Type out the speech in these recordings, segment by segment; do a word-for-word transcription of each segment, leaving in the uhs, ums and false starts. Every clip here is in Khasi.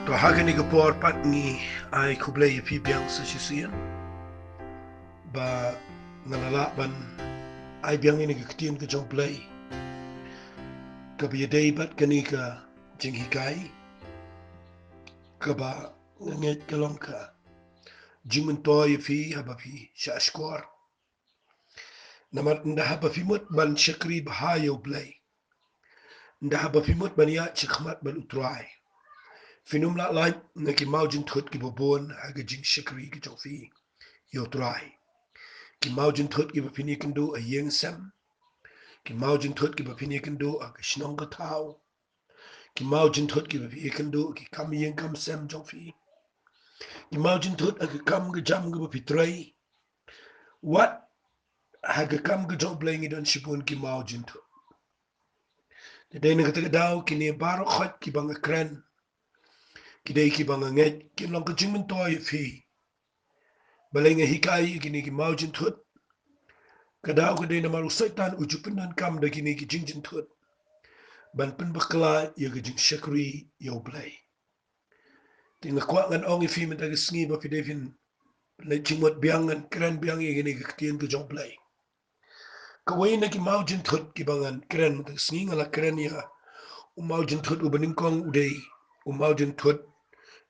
To ha kane ka por pat ngi ai khublei ïa phi biang sa shisien ba nga la lah ban ai biang ïa kane ka ktien ka jong U Blei kaba ïadei bad kane ka jinghikai kaba nga ngeit ka long ka jingmyntoi ïa phi haba phi shah shkor. Namar ynda haba phi mut ban shakri bha ïa U Blei, ynda haba phi mut ban ïaid shakhmat bad U Trai, phin ym lah lait na ki mawjynthut kiba bun ha ka jingshakri ka jong phi ïa U Trai. Ki mawjynthut kiba phin ïakynduh ha ïing sem, ki mawjynthut kiba phin ïakynduh ha ka shnong ka thaw, ki mawjynthut kiba phi ïakynduh ha ki kam ïing kam sem jong phi, ki mawjynthut ha ka kam ka jam kaba phi trei, wat ha ka kam ka jong U Blei ngi don shibun ki mawjynthut. Te dei na kata ka daw kine baroh khoit kiba nga kren ki dei kiba nga ngeit kin long ka jingmyntoi ïa phi. Balei nga hikai ïa kine ki mawjynthut? Ka daw ka dei namar u Soitan u ju pyndonkam da kine ki jingjynthut ban pynbakla ïa ka jingshakri ïa U Blei. Te nga kwah ngan ong ïa phi mynta ka sngi ba phi dei phin leit jingmut biang, ngan kren biang ïa kane ka ktien ka jong U Blei. Kawei na ki mawjynthut kiba ngan kren mynta ka sngi, nga la kren ïa u mawjynthut uba nyngkong, u dei u mawjynthut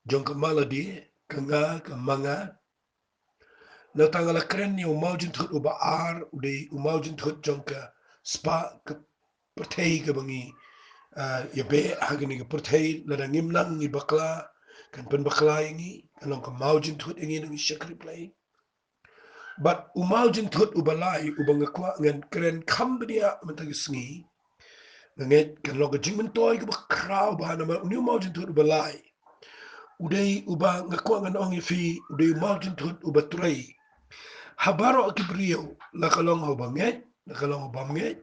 jong ka malade, ka nga, ka manga. Nangta nga la kren ïa u mawjynthut uba ar, u dei u mawjynthut jong ka spah, ka pyrthei kaba ngi, ah, ïa beh ha kane ka pyrthei. Lada ngim nang ngi bakla, kan pynbakla ïa ngi, kan long ka mawjynthut ïa ngi na ngi shakri Blei. Bad u mawjynthut uba lai uba nga kwah ngan kren kham bniah mynta ka sngi, nga ngeit kan long ka jingmyntoi kaba khraw bha namar une u mawjynthut uba lai u dei uba nga kwah ngan ong ïa phi, u dei u mawjynthut uba trei ha baroh ki briew, la ka long ha uba ngeit, la ka long ha uba ngeit,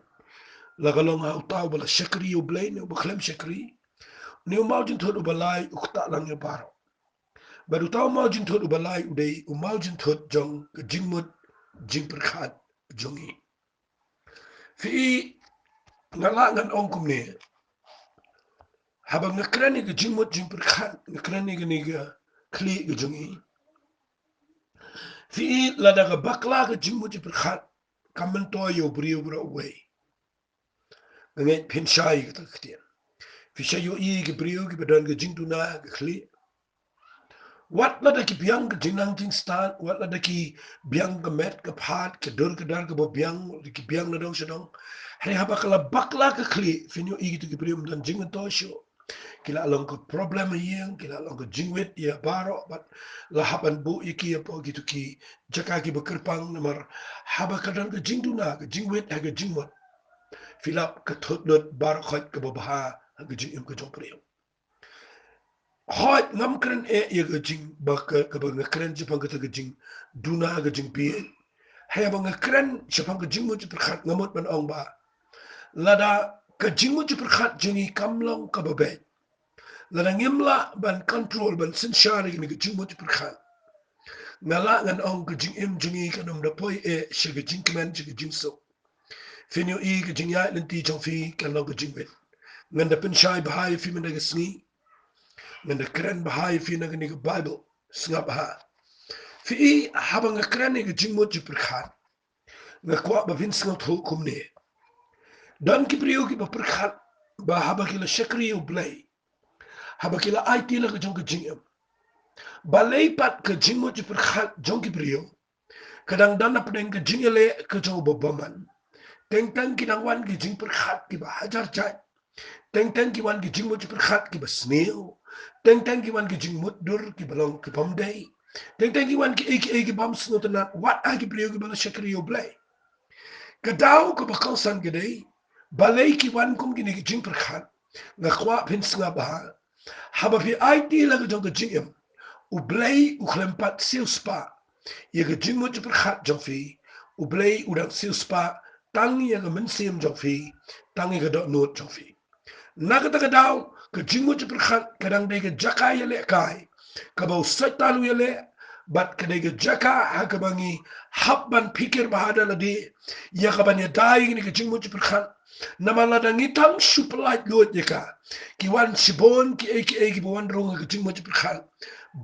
la ka long ha uta uba la shakri ïa U Blei ne uba khlem shakri. Une u mawjynthut uba lai u ktah lang ïa baroh. Bad uta u mawjynthut uba lai u dei u mawjynthut jong ka jingmut jingpyrkhat jong ngi. Phi i, nga lah ngan ong kumne, haba nga kren ïa ka jingmut jingpyrkhat, nga kren ïa kane ka khlieh ka jong ngi. Phi i, lada ka bakla ka jingmut jingpyrkhat, kam myntoi ïa u briew baroh uwei. Nga ngeit phin shai kata ka ktien. Phi shait ïohi ki briew kiba don ka jingduna ka khlieh. Wat lada ki biang ka jingnang jingstad, wat lada ki biang ka met ka phad, ka dur ka dar kaba biang, wat lada ki biang na dong sha dong. Hynrei haba ka la bakla ka khlieh, phin ïohi kito ki briew ym don jingmyntoi shuh. Ki la long ka problem ha ïing, ki la long ka jingwit ïa baroh, bad la hap ban buh ïa ki hapoh kito ki jaka kiba kyrpang namar haba ka don ka jingduna, ka jingwit ha ka jingmut, phi lap ka thut lut baroh khoit kaba bha ha ka jingim ka jong u briew. Hooid, ngam kren eh ïa ka jing, ba ka, kaba nga kren shaphang kata ka jingduna, ka jingbieit. Haba nga kren shaphang ka jingmut jingpyrkhat, nga mut ban ong ba lada ka jingmut jingpyrkhat jong ngi kam long kaba beit, lada ngim lah ban control, ban synshar ïa kane ka jingmut jingpyrkhat, nga lah ngan ong ka jingim jong ngi kan ym da poi eh sha ka jingkmen, sha ka jingsuk. Phin ïohi ka jingïaid lynti jong phi kan long ka jingwit. Ngan da pynshai bha ïa phi mynta ka sngi. Ngan da kren bha ïa phi na kane ka Baibl. Sngap bha. Phi i, haba nga kren ïa ka jingmut jingpyrkhat, nga kwah ba phin sngewthuh kumne. Don ki briew kiba pyrkhat ba haba ki la shakri ïa U Blei, haba ki la aiti la ka jong ka jingim, balei pat ka jingmut jingpyrkhat jong ki briew ka dang don hapdeng ka jingïaleh ka jong uba bymman. Teng teng ki dang wan ki jingpyrkhat kiba hajar jait. Teng teng ki wan ki jingmut jingpyrkhat kiba sniew. Teng teng ki wan ki jingmutdur kiba long kibym dei. Teng teng ki wan kiei kiei kibym sngewtynnat, wat ha ki briew kiba la shakri ïa U Blei. Ka daw kaba kongsan ka dei, balei ki wan kum kine ki jingpyrkhat? Nga kwah phin sngap bha. Haba phi aiti la ka jong ka jingim, U Blei u khlem pat siewspah ïa ka jingmut jingpyrkhat jong phi. U Blei u dang siewspah tang ïa ka mynsiem jong phi, tang ïa ka dohnud jong phi. Na kata ka daw, ka jingmut jingpyrkhat ka dang dei ka jaka ïalehkai kaba u Soitan u ïaleh Bad ka dei ka jaka ha kaba ngi hap ban phikir bha da lade ïa ka ban ïada ïa kane ka jingmut jingpyrkhat. Namar lada ngi tang shu pyllait luid ïa ka, ki wan shibun kiei kiei kiba wan rung ha ka jingmut jingpyrkhat.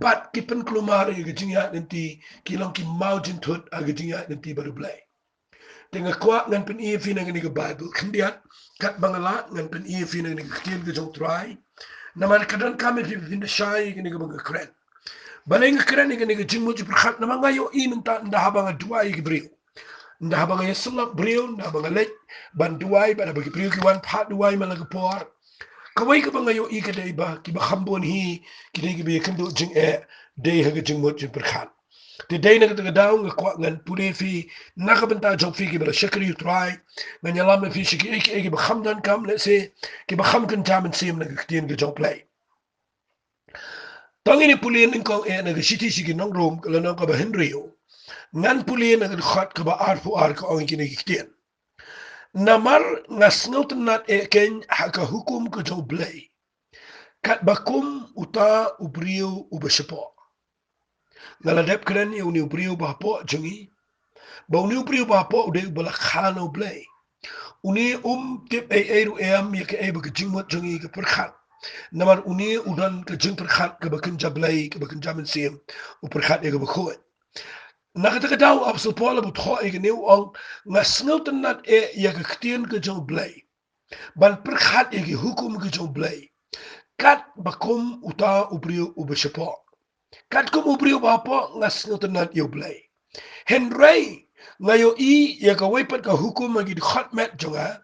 Bad ki pynkulmar ïa ka jingïaid lynti, ki long ki maw jingthut ha ka jingïaid lynti bad U Blei. Te nga kwah ngan pyni ïa phi na kane ka Baibl khyndiat, katba nga lah ngan pyni ïa phi na kane ka ktien ka jong U Trai. Namar ka donkam ïa phi ba phin da shai ïa kane kaba nga kren. Balei nga kren ïa kane ka jingmut jingpyrkhat, namar nga ïohi mynta ynda haba nga duwai ïa ki briew, ynda haba nga ïasyllok briew, ynda haba nga leit ban duwai, bad haba ki briew ki wan phah duwai man la ka por, kawei kaba nga ïohi ka dei ba kiba kham bun hi ki dei kiba ïakynduh jingeh dei ha ka jingmut jingpyrkhat. Te dei na kata ka daw nga kwah ngan pule ïa phi na ka bynta jong phi kiba la shakri U Trai. Ngan ïalam ïa phi sha kiei kiei kiba kham donkam, lehse kiba kham kynja mynsiem na ka ktien ka jong U Blei. To ngin ïa pule nyngkong eh na ka shithi sha ki nong Rom, ka lynnong kaba hynriew. Ngan pule na ka dkhot kaba arphew ar, ka ong ïa kine ki ktien: Namar nga sngewtynnad eh keiñ ha ka hukum ka jong U Blei, katba kum uta u briew uba shapoh. Nga la dep kren ïa une u briew uba hapoh jong ngi, ba une u briew uba hapoh u dei uba la kha na U Blei. Une um tip ei ei ruh em ïa kaei ba ka jingmut jong ngi ka pyrkhat. Namar une u don ka jingpyrkhat kaba kynja Blei, kaba kynja mynsiem, u pyrkhat ïa kaba khuid. Na kata ka daw u Apostol Paul haba u thoh ïa kane u ong, nga sngewtynnad eh ïa ka ktien ka jong U Blei, ban pyrkhat ïa ki hukum ki jong U Blei, katba kum uta u briew uba shapoh. Katkum u briew uba hapoh nga sngewtynnad ïa U Blei. Hynrei nga ïohi ïa kawei pat ka hukum ha ki dkhot met jong nga,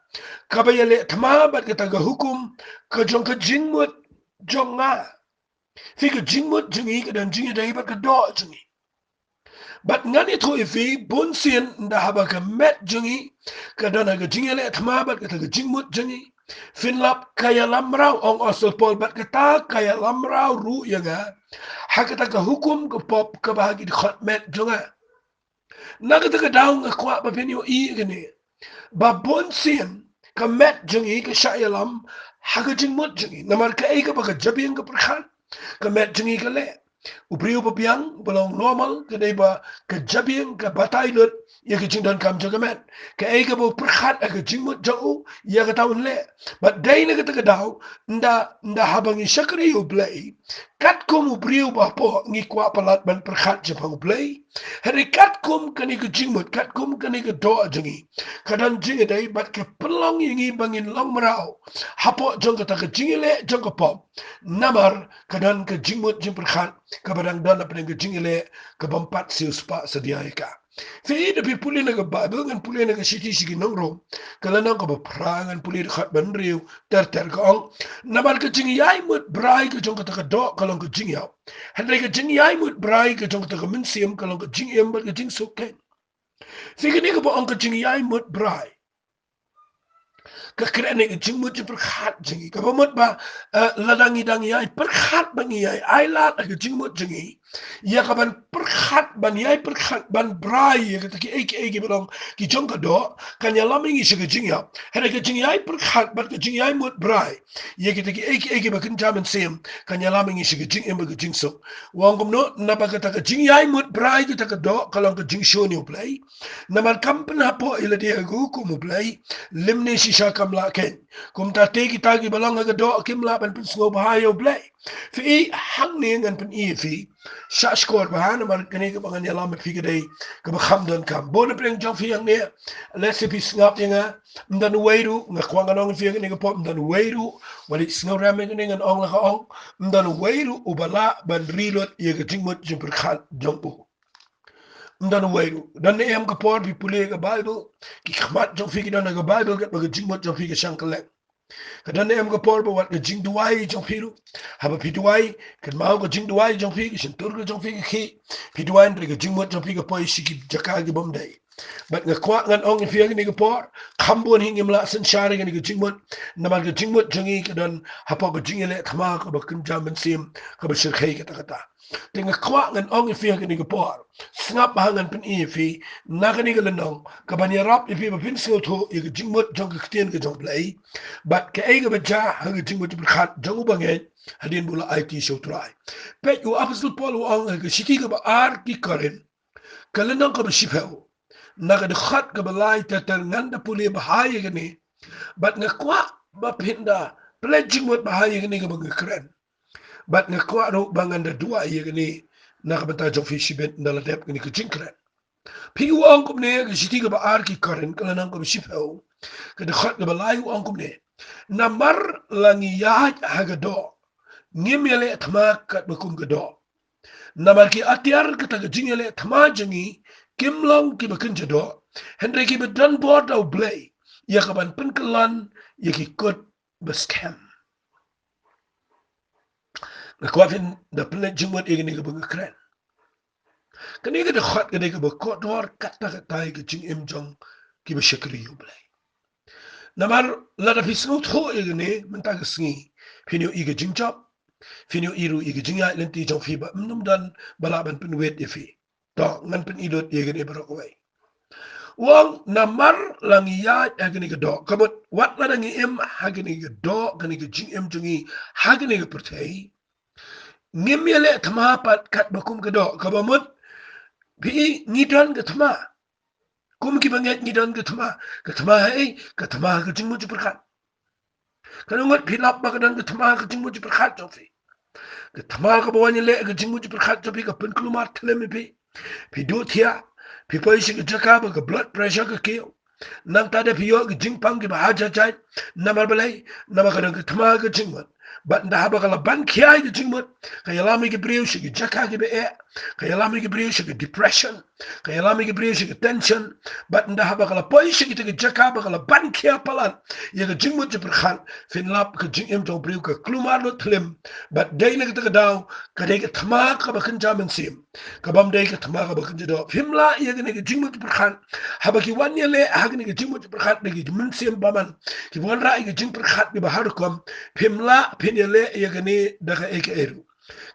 kaba ïaleh thma bad kata ka hukum ka jong ka jingmut jong nga. Phi, ka jingmut jong ngi ka don jingïadei bad ka doh jong ngi. Bad ngan ïathuh ïa phi, bunsien ynda haba ka met jong ngi ka don ha ka jingïaleh thma bad kata ka jingmut jong ngi, phin lap ka ïalam mraw, ong u Apostol Paul, bad kata ka ïalam mraw ruh ïa nga ha kata ka hukum ka pop kaba ha ki dkhot met jong nga. Na kata ka daw nga kwah ba phin ïohi ïa kane, ba bunsien ka met jong ngi ka shah ïalam ha ka jingmut jong ngi. Namar kaei kaba ka jabieng ka pyrkhat, ka met jong ngi ka leh. U briew uba biang, uba long normal, ka dei ba ka jabieng ka batai lut ïa ka jingdonkam jong ka met. Kaei kaba u pyrkhat ha ka jingmut jong u, ïa kata un leh. Bad dei na kata ka daw, ynda, ynda haba ngi shakri ïa U Blei, katkum u briew uba hapoh ngi kwah palat ban pyrkhat shaphang U Blei. Hynrei katkum kane ka jingmut, katkum kane ka doh jong ngi, ka don jingïadei bad ka pynlong ïa ngi ba ngin long mraw hapoh jong kata ka jingïaleh jong ka pop. Namar ka don ka jingmut jingpyrkhat kaba dang don hapdeng ka jingïaleh kabym pat siewspah sadia ïa ka. Phi, da phi pule na ka Baibl, ngan pule na ka shithi sha ki nong Rom, ka lynnong kaba phra, ngan pule dkhot ba hynriew ter ter, ka ong: Namar ka jingïaimut brai ka jong kata ka doh ka long ka jingïap, hynrei ka jingïaimut brai ka jong kata ka mynsiem ka long ka jingim bad ka jingsuk keiñ. Phi, kane kaba ong ka jingïaimut brai, ka kren ïa ka jingmut jingpyrkhat jong ngi, kaba mut ba, eh, lada ngi dang ïai pyrkhat ba ngi ïai ailad ha ka jingmut jong ngi ïa ka ban pyrkhat, ban ïai pyrkhat ban brai ïa kita kiei kiei kiba long ki jong ka doh, kan ïalam ïa ngi sha ka jingïap. Hynrei ka jingïai pyrkhat bad ka jingïaimut brai ïa kita kiei kiei kiba kynja mynsiem kan ïalam ïa ngi sha ka jingim bad ka jingsuk. U ong kumno? Naba kata ka jingïaimut brai kata ka doh ka long ka jingshun ïa U Blei. Namar kam pynhapoh ïa lade ha ka hukum U Blei, lymne shisha kam lah keiñ. Kumta te kita kiba long ha ka doh kim lah ban pynsngewbha ïa U Blei. Phi, hangne ngan pyni ïa phi, shah shkor bha, namar kane kaba ngan ïalam ïa phi ka dei kaba kham donkam. Bun na pdeng jong phi hangne, lehse phi sngap ïa nga, ym don uwei ruh, nga kwah ngan ong ïa phi kane ka por, ym don uwei ruh, wat leit sngewrem ïa kane, ngan ong la ka ong, ym don uwei ruh uba lah ban ri lut ïa ka jingmut jingpyrkhat jong u. Ym don uwei ruh. Don ne em ka por phi pule ka Baibl, ki khmat jong phi ki don ha ka Baibl, katba ka jingmut jong phi ka shang kylleng. Ka don ne em ka por ba wat ka jingduwai jong phi ruh, haba phi duwai, kynmaw ka jingduwai jong phi, ka shyntur ka jong phi ka khih, phi duwai hynrei ka jingmut jong phi ka poi sha ki jaka kibym dei. Bad nga kwah ngan ong ïa phi ha kane ka por, kham bun hi ngim lah synshar ïa kane ka jingmut, namar ka jingmut jong ngi ka don hapoh ka jingïaleh thma kaba kynja mynsiem, kaba shyrkhei katta katta. Te nga kwah ngan ong ïa phi ha kane ka por, sngap ba ngan pyni ïa phi na kane ka lynnong, kaban ïarap ïa phi ba phin sngewthuh ïa ka jingmut jong ka ktien ka jong U Blei, bad kaei kaba jia ha ka jingmut jingpyrkhat jong u bangeit hadien ba u la aiti sha U Trai. Peit, u Apostol Paul u ong ha ka shithi kaba ar ki Korinth, ka lynnong kaba shiphew, na ka dkhot kaba lai ter ter, ngan da pule bha ïa kane, bad nga kwah ba phin da pynleit jingmut bha ïa kane kaba nga kren. Bad nga kwah ruh ba ngan da duwai ïa kane na ka bynta jong phi shibit ynda la dep kane ka jingkren. Phi, u ong kumne, ka shithi kaba ar ki Korinth, ka lynnong kaba shiphew, ka dkhot kaba lai, u ong kumne: Namar la ngi ïaid ha ka doh, ngim ïaleh thma katba kum ka doh. Namar ki atiar kata ka jingïaleh thma jong ngi kim long kiba kynja doh, hynrei kiba don bor da U Blei ïa kaban pynkyllon ïa ki kut ba skhem. Nga kwah phin da pynleit jingmut ïa kane kaba nga kren. Kane ka dkhot ka dei kaba kordor katta katta ïa ka jingim jong kiba shakri ïa U Blei. Namar lada phi sngewthuh ïa kane mynta ka sngi, phin ïohi ka jingjop, phin ïohi ruh ïa ka jingïaid lynti jong phi ba ym don ba lah ban pynwit ïa phi. To, ngan pyni lut ïa kane baroh kawei. U ong, namar la ngi ïaid ha kane ka doh, ka mut wat lada ngi im ha kane ka doh, kane ka jingim jong ngi ha kane ka pyrthei, ngim ïaleh thma pat katba kum ka doh. Kaba mut, phi, ngi don ka thma. Kum ki bangeit ngi don ka thma. Ka thma haei? Ka thma ha ka jingmut jingpyrkhat. Kano ngut phi lap ba ka don ka thma ha ka jingmut jingpyrkhat jong phi? Ka thma kaba wan ïaleh ha ka jingmut jingpyrkhat jong phi ka pynkulmar thlem ïa phi. Phi duh thiah, phi poi sha ka jaka ba ka blood pressure ka kiew. Nangta de phi ïoh ki jingpang kiba ha jait jait. Namar balei? Namar ka don ka thma ha ka jingmut. Bad ynda haba ka la ban khia ïa ka jingmut, ka ïalam ïa ki briew sha ki jaka kiba eh. Ka ïalam ïa ki briew sha ka depression. Ka ïalam ïa ki briew sha ka tension. Bad ynda haba ka la poi sha kita ki jaka ba ka la ban khia palat ïa ka jingmut jingpyrkhat, phin lap ka jingim jong u briew ka kulmar lut thlem. Bad dei na kata ka daw, ka dei ka thma kaba kynja mynsiem, ka bym dei ka thma kaba kynja doh. Phim lah ïa kane ka jingmut jingpyrkhat. Haba ki wan ïaleh ha kane ka jingmut jingpyrkhat da ki mynsiem bymman, ki wanrah ïa ka jingpyrkhat kiba har rukom, phim lah phin ïaleh ïa kane da kaei kaei ruh.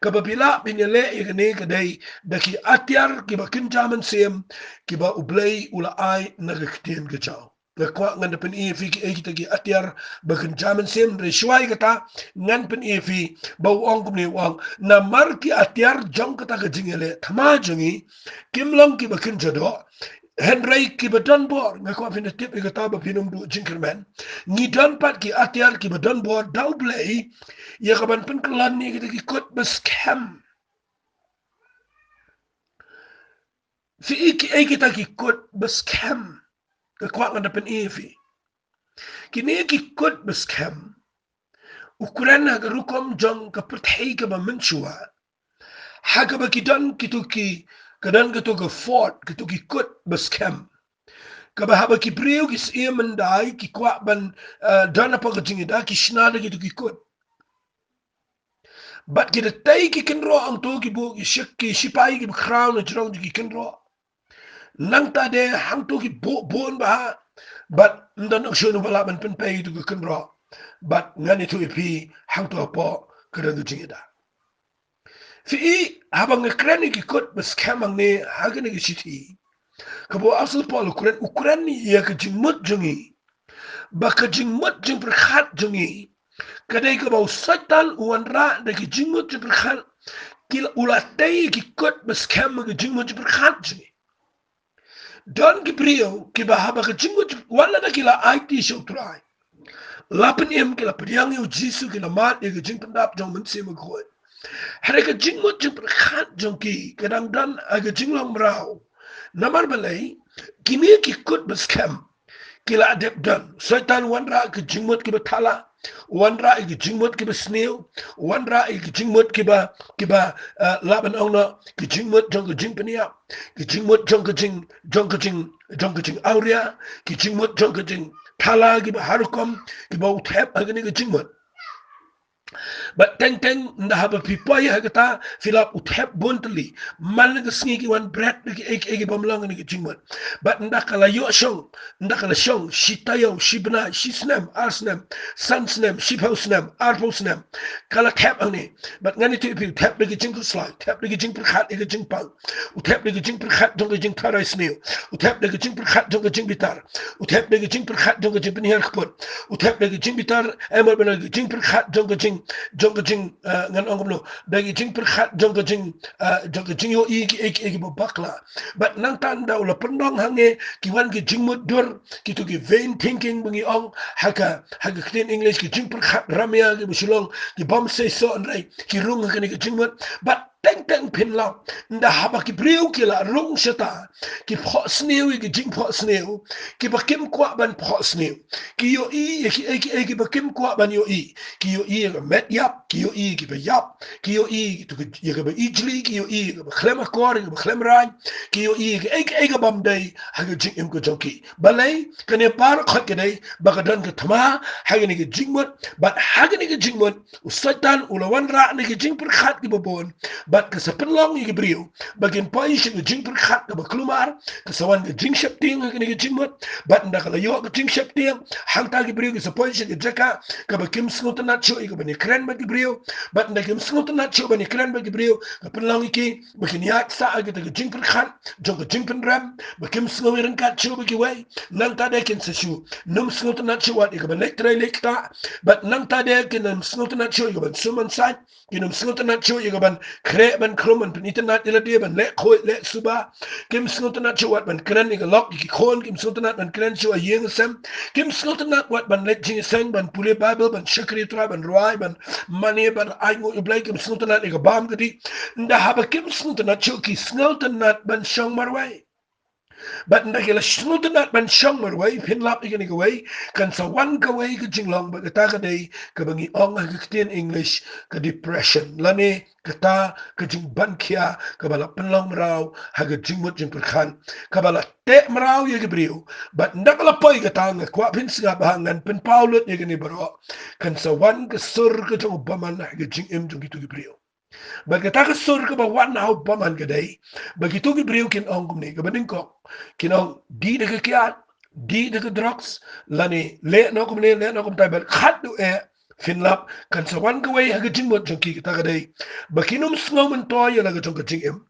Kaba phi lah phin ïaleh ïa kane ka dei da ki atiar kiba kynja mynsiem, kiba U Blei u la ai na ka ktien ka jong u. Nga kwah ngan da pyni ïa phi kiei kita ki atiar ba kynja mynsiem, hynrei shuwa ïa kata ngan pyni ïa phi ba u ong kumne, u ong, namar ki atiar jong kata ka jingïaleh thma jong ngi kim long kiba kynja doh, hynrei kiba don bor. Nga kwah phin da tip ïa kata ba phin ym duh jingkyrmen. Ngi don pat ki atiar kiba don bor da U Blei ïa kaban pynkyllon ïa kita ki kut ba skhem. Phi, kiei kita ki kut ba skhem? Nga kwah ngan da pyni ïa phi. Kine ki kut ba skhem, u kren ha ka rukom jong ka pyrthei kaba mynshuwa, ha kaba ki don kito ki, ka don kito ka fort, kito ki kut ba skhem, kaba haba ki briew ki siem hyndai, ki kwah ban, eh, don hapoh ka jingïada, ki shna da kito ki kut. Bad ki da tei ki kynroh hangto, ki buh ki shik, ki shipai kiba khraw na jrong jong ki kynroh. Nangta de hangto ki buh bun bha. Bad ym don shuh uno ba lah ban pynpei ïa kito ki kynroh. Bad ngan ïathuh ïa phi hangto hapoh ka don ka jingïada. Phi, haba nga kren ïa ki kut ba skhem hangne ha kane ka shithi, kaba u Apostol Paul u kren, u kren ïa ka jingmut jong ngi, ba ka jingmut jingpyrkhat jong ngi ka dei kaba u Soitan u wanrah da ki jingmut jingpyrkhat, ki la, u la tei ki kut ba skhem ha ka jingmut jingpyrkhat jong ngi. Don ki briew kiba haba ka jingmut jing-, wat lada ki la aiti sha U Trai, la pynim, ki la pdiang ïa u Jisu, ki la mad ïa ka jingpyndap jong u Mynsiem Bakhuid, hynrei ka jingmut jingpyrkhat jong ki ka dang don ha ka jinglong mraw. Namar balei? Kine ki kut ba skhem ki la dep don. Soitan wanrah ki jingmut kiba thala, wanrah ki jingmut kiba sniew, wanrah ki jingmut kiba, kiba, eh, lah ban ong noh, ki jingmut jong ka jingpynïap, ki jingmut jong ka jing, jong ka jing, jong ka jingawria, ki jingmut jong ka jingthala kiba har rukom, kiba u thep ha kine ki jingmut. Bad teng teng ynda haba phi poi ha kata, phi lap u thep bun tylli. Man la ka sngi ki wan bret da ki ei ki ei ki bym long ha kane ka jingmut. Bad ynda ka la ïoh shong, ynda ka la shong shi taïew, shi bnai, shi snem, ar snem, san snem, shiphew snem, arphew snem, ka la thep hangne. Bad ngan ïathuh ïa phi, u thep da ka jingkhuslai, u thep da ka jingpyrkhat ïa ka jingpang. U thep da ka jingpyrkhat jong ka jingtharai sniew. U thep da ka jingpyrkhat jong ka jingbitar. U thep da ka jingpyrkhat jong ka jingpynhiar kput. U thep da ka jingbitar, em, bad da ka jingpyrkhat jong ka jing, jong ka jing, eh, ngan ong kumno, da ka jingpyrkhat jong ka jing, eh, jong ka jingïohi ki ei ki ei kiba bakla. Bad nangta ynda u la pynlong hangne, ki wan ki jingmut dur, kito ki vain thinking ba ngi ong ha ka, ha ka ktien English, ki jingpyrkhat ramia kiba shu long ki bym seisoh, hynrei ki rung ha kane ka jingmut. Bad teng teng phin lap, ynda haba ki briew ki la rung shata, ki phohsniew ïa ki jingphohsniew kiba kim kwah ban phohsniew, ki ïohi ïa ki ei ki ei kiba kim kwah ban ïohi, ki ïohi ïa ka met ïap, ki ïohi ïa kiba ïap, ki ïohi ïa kaba ijli, ki ïohi ïa kaba khlem akor, ïa kaba khlem rain, ki ïohi ïa ka ei ka ei ka bym dei ha ka jingim ka jong ki. Balei? Kane baroh khoit ka dei ba ka don ka thma ha kane ka jingmut, bad ha kane ka jingmut u Soitan u la wanrah na ki jingpyrkhat kiba bun, bad ka sa pynlong ïa ki briew ba kin poi sha ka jingpyrkhat kaba kulmar, ka sa wan ka jingsheptieng ha kane ka jingmut. Bad ynda ka la ïoh ka jingsheptieng, hangta ki briew ki sa poi sha ka jaka kaba kim sngewtynnat shuh ïa kaban ïakren bad ki briew. Bad ynda kim sngewtynnat shuh ban ïakren bad ki briew, ka pynlong ïa ki ba kin ïaid sah ha kita ki jingpyrkhat jong ka jingpynrem, ba kim sngew ïaryngkat shuh bad kiwei. Nangta de kin sa shu nym sngewtynnat shuh wat ïa kaban leit trei leit ktah. Bad nangta de kin nym sngewtynnat shuh ïa kaban sum ban sait. Kin nym sngewtynnat shuh ïa kaban khreh ban khrum, ban pynitynnat ïa lade, ban leh khuid leh suba. Kim sngewtynnat shuh wat ban kren ïa ka lok ïa ki khun, kim sngewtynnat ban kren shuh ha ïing ha sem. Kim sngewtynnat wat ban leit jingïaseng, ban pule Baibl, ban shakri Trai, ban rwai, ban mane, ban ainguh ïa U Blei, kim sngewtynnat ïa ka bam ka dih. Ynda haba kim sngewtynnat shuh, ki sngewtynnat ban shong marwei. Bad ynda ki la sngewtynnat ban shong marwei, phin lap ïa kane kawei, kan sa wan kawei ka jinglong, bad kata ka dei kaba ngi ong ha ka ktien English ka depression, lane kata ka jingbankhia kaba la pynlong mraw ha ka jingmut jingpyrkhat, kaba la teh mraw ïa ki briew. Bad ynda ka la poi kata, nga kwah phin sngap ba ngan pynpaw lut ïa kane baroh, kan sa wan ka sur ka jong u bymman ha ka jingim jong kito ki briew. Bad kata ka sur kaba wan ha u bymman ka dei ba kito ki briew kin ong kumne, kaba nyngkong kin ong, dih da ka kiad, dih da ka drugs, lane leh noh kumne, leh noh kumtai. Bad khatduh eh, phin lap, kan sa wan kawei ha ka jingmut jong ki, kata ka dei ba kin nym sngew myntoi ïa la ka jong ka jingim.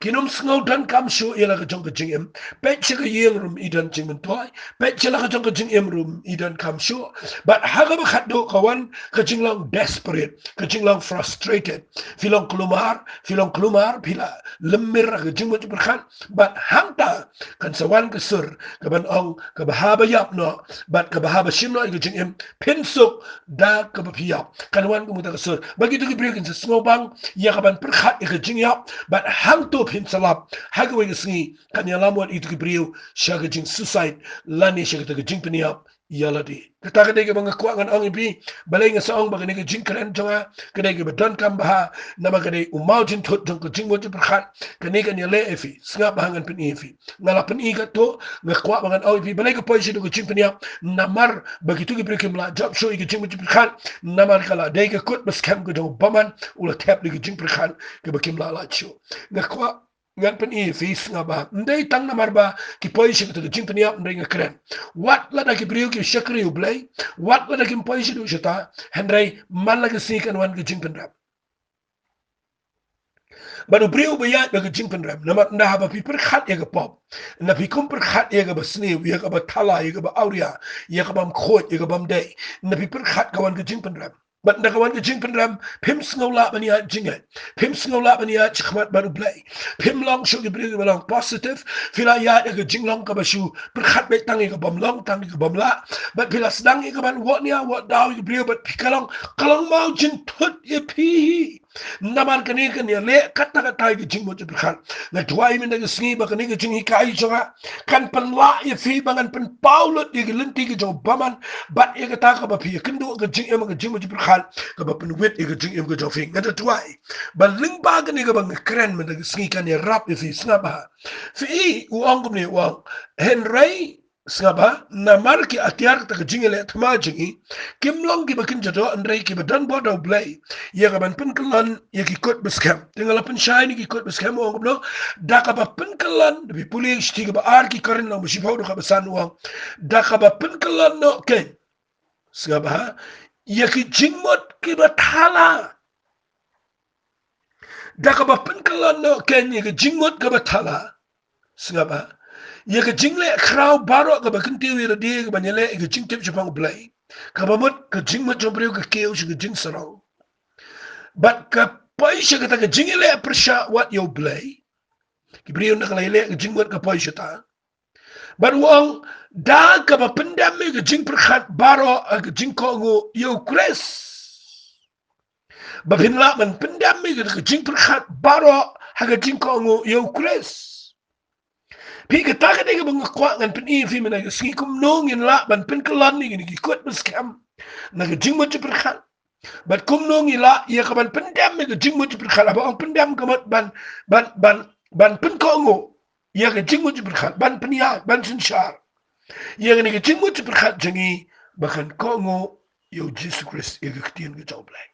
Kin nym sngew donkam shuh ïa la ka jong ka jingim. Peit sha ka ïing ruh ym i don jingmyntoi. Peit sha la ka jong ka jingim ruh ym i donkam shuh. Bad ha kaba khatduh ka wan ka jinglong desperate, ka jinglong frustrated. Phi long kulmar, phi long kulmar, phi la lymmir ha ka jingmut jingpyrkhat. Bad hangta kan sa wan ka sur kaban ong, kaba haba ïap noh bad kaba haba shim noh ïa ka jingim, phin suk da kaba phi ïap. Kan wan kumta ka sur. Bad kito ki briew kin sa sngewbang ïa kaban pyrkhat ïa ka jingïap. Bad hangto phin sa lap, ha kawei ka sngi kan ïalam wat ïa kito ki briew sha ka jingsuicide, lane sha kata ka jingpynïap ïa lade. Kata ka dei kaba nga kwah ngan ong ïa phi. Balei nga sa ong ba kane ka jingkren jong nga ka dei kaba donkam bha? Namar ka dei u mawjynthut jong ka jingmut jingpyrkhat. Kane kan ïaleh ïa phi. Sngap ba ngan pyni ïa phi. Nga la pyni katto, nga kwah ba ngan ong ïa phi, balei ka poi shaduh ka jingpynïap? Namar ba kito ki briew kim lah jop shuh ïa ka jingmut jingpyrkhat. Namar ka la dei ka kut ba skhem ka jong u bymman, u la thep da ka jingpyrkhat kaba kim lah lait shuh. Nga kwah ngan pyni ïa phi, sngap ba ym dei tang namar ba ki poi sha kata ka jingpynïap hynrei nga kren, wat lada ki briew ki shakri U Blei, wat lada kim poi shaduh shata, hynrei man la ka sngi kan wan ka jingpynrem. Bad u briew ba ïaid bad ka jingpynrem, namar ynda haba phi pyrkhat ïa ka pop, ynda phi kum pyrkhat ïa kaba sniew, ïa kaba thala, ïa kaba awria, ïa kaba ym khuid, ïa kaba ym dei, ynda phi pyrkhat ka wan ka jingpynrem. Bad ynda ka wan ka jingpynrem, phim sngew lah ban ïaid jingngeit, phim sngew lah ban ïaid shakhmat bad U Blei. Phim long shuh ki briew kiba long positive. Phi la ïaid ha ka jinglong kaba shu pyrkhat beit tang ïa ka bym long, tang ïa ka bym lah. Bad phi la sdang ïa kaban wad nia wad daw ïa ki briew, bad phi ka long, ka long mawjynthut ïa phi hi. Namar kane kan ïaleh katta katta ïa ka jingmut jingpyrkhat. Nga duwai mynta ka sngi ba kane ka jinghikai jong nga kan pynlah ïa phi ba ngan pynpaw lut ïa ki lynti ka jong u bymman, bad ïa kata kaba phi ïakynduh ka jingim ka jingmut jingpyrkhat, kaba pynwit ïa ka jingim ka jong phi. Nga da duwai ba lyngba kane kaba nga kren mynta ka sngi kan ïarap ïa phi. Sngap ba phi i u ong kumne, u ong, hynrei Sngap bha, namar ki atiar kata ka jingïaleh thma jong ngi kim long kiba kynja doh, hynrei kiba don bor da U Blei ïa ka ban pynkyllon ïa ki kut ba skhem. Te nga la pynshai na ki kut ba skhem, u ong kumno? Da kaba pynkyllon, da phi pule shithi kaba ar ki Korinth lynnong ba shiphew dkhot ba san, u ong, da kaba pynkyllon noh kein, sngap bha, ïa ki jingmut kiba thala. Da kaba pynkyllon noh kein ïa ka jingmut kaba thala, sngap bha, ïa ka jingleh khraw baroh kaba kyntiew ïa lade, kaba ïaleh ïa ka jingtip shaphang U Blei. Kaba mut ka jingmut jong u briew ka kiew sha ka jingsarong, bad ka poi sha kata ka jingïaleh pyrshah wat ïa U Blei. Ki briew na ka la ïaleh ka jingmut ka poi sha ta. Bad u ong, da kaba pyndem ïa ka jingpyrkhat baroh ha ka jingkohnguh ïa U Khrist. Ba phin lah ban pyndem ïa ka jingpyrkhat baroh ha ka jingkohnguh ïa U Khrist. Phi, kata ka dei kaba nga kwah ngan pyni ïa phi mynta ka sngi, kumno ngin lah ban pynkyllon ïa kine ki kut ba skhem na ka jingmut jingpyrkhat. Bad kumno ngi lah ïa ka ban pyndem ïa ka jingmut jingpyrkhat. Haba ong pyndem ka mut ban, ban, ban, ban pynkohnguh ïa ka jingmut jingpyrkhat, ban pynïaid, ban synshar ïa kane ka jingmut jingpyrkhat jong ngi ba kan kohnguh ïa U Jisu Khrist, ïa ka ktien ka jong U Blei.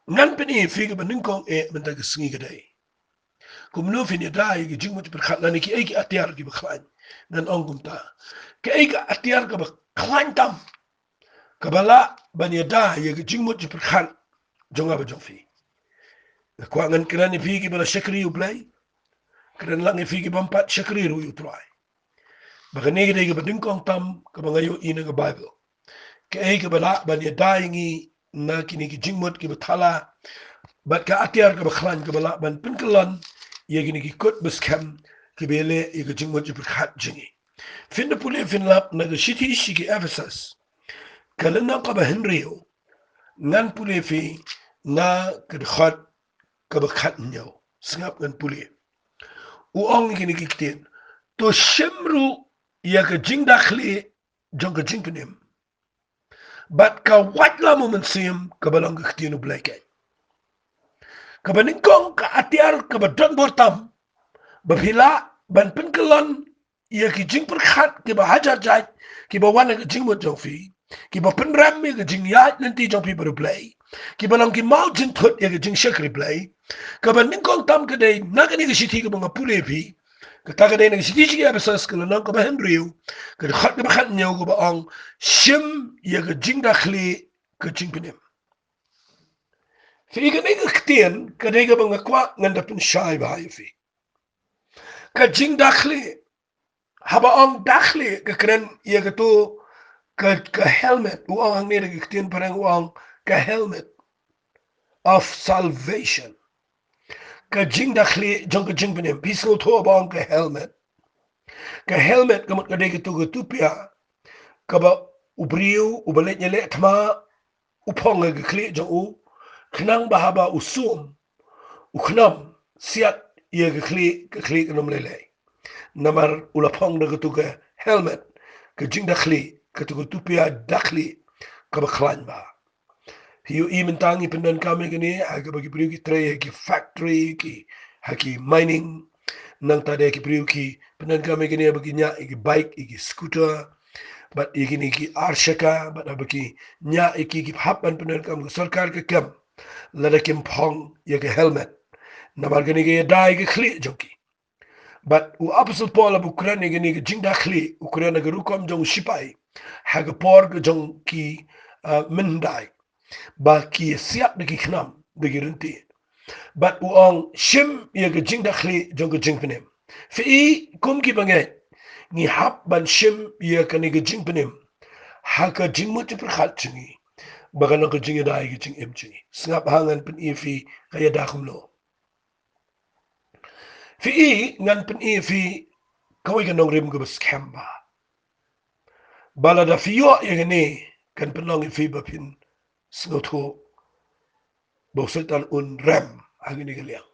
Ngan pyni ïa phi kaba nyngkong eh mynta ka sngi ka dei, kumno phin ïada ïa ka jingmut jingpyrkhat lane kiei ki atiar kiba khlaiñ. Ngan ong kumta, kiei ka atiar kaba khlaiñ tam kaba lah ban ïada ïa ka jingmut jingpyrkhat jong nga bad jong phi. Nga kwah ngan kren ïa phi kiba la shakri U Blei, kren lang ïa phi kibym pat shakri ruh ïa U Trai. Ba kane ka dei kaba nyngkong tam kaba nga ïohi na ka Baibl. Kaei kaba lah ban ïada ïa ngi na kine ki jingmut kiba thala, bad ka atiar kaba khlaiñ kaba lah ban pynkyllon ïa kine ki kut ba skhem kiba ïaleh ïa ka jingmut jingpyrkhat jong ngi. Phin da pule, phin lap na ka shithi sha ki Ephesus, ka lynnong kaba hynriew, ngan pule ïa phi na ka dkhot kaba khathynñiew. Sngap, ngan pule. U ong ïa kine ki ktien: To shim ruh ïa ka jingdakhlieh jong ka jingpynim, bad ka waitlam U Mynsiem kaba long ka ktien U Blei kein. Kaba nyngkong, ka atiar kaba don bor tam ba phi lah ban pynkyllon ïa ki jingpyrkhat kiba hajar jait kiba wan na ka jingmut jong phi, kiba pynrem ïa ka jingïaid lynti jong phi bad U Blei, kiba long ki mawjingthut ïa ka jingshakri Blei. Kaba nyngkong tam ka dei na kane ka shithi kaba nga pule ïa phi, kata ka dei na ka shithi sha ki Ephesus, ka lynnong kaba hynriew, ka dkhot kaba khathynñiew, kaba ong: Shim ïa ka jingdakhlieh ka jingpynim. Phi, kane ka ktien ka dei kaba nga kwah ngan da pynshai bha ïa phi. Ka jingdakhlieh. Haba ong dakhlieh, ka kren ïa kato ka, ka helmet. U ong hangne da ka ktien phareng, u ong ka helmet of salvation. Ka jingdakhlieh jong ka jingpynim. Phi sngewthuh ba ong ka helmet? Ka helmet ka mut ka dei kato ka tupia kaba u briew uba leit ïaleh thma u phong ha ka khlieh jong u, khnang ba haba u sum, u khnam siat ïa ka khlieh, ka khlieh kan ym lei lei. Namar u la phong da kato ka helmet, ka jingdakhlieh, kato ka tupia dakhlieh kaba khlaiñ bha. Phi ïohi mynta ngi pyndonkam ïa kane ha kaba ki briew ki trei ha ki factory, ki, ha ki mining. Nangta de ki briew ki pyndonkam ïa kane ba ki ñiah ïa ki bike, ïa ki scooter, bad ïa kine ki ar shaka, bad haba ki ñiah ïa ki, ki hap ban pyndonkam, ka sorkar ka kem lada kim phong ïa ka helmet. Namar kane ka ïada ïa ka khlieh jong ki. Bad u Apostol Paul haba u kren ïa kane ka jingdakhlieh, u kren ha ka rukom jong u shipai ha ka por ka jong ki, ah, mynhyndai, ba ki siat da ki khnam, da ki ryntieh. Bad u ong, shim ïa ka jingdakhlieh jong ka jingpynim. Phi, kum ki bangeit, ngi hap ban shim ïa kane ka jingpynim ha ka jingmut jingpyrkhat jong ngi, ba kan long ka jingïada ïa ka jingim jong ngi. Sngap ha ngan pyni ïa phi ka ïada kumno. Phi, ngan pyni ïa phi kawei ka nongrim kaba skhem bha, ba lada phi ïoh ïa kane, kan pynlong ïa phi ba phin sngewthuh ba u Soitan un rem ha kane ka liang.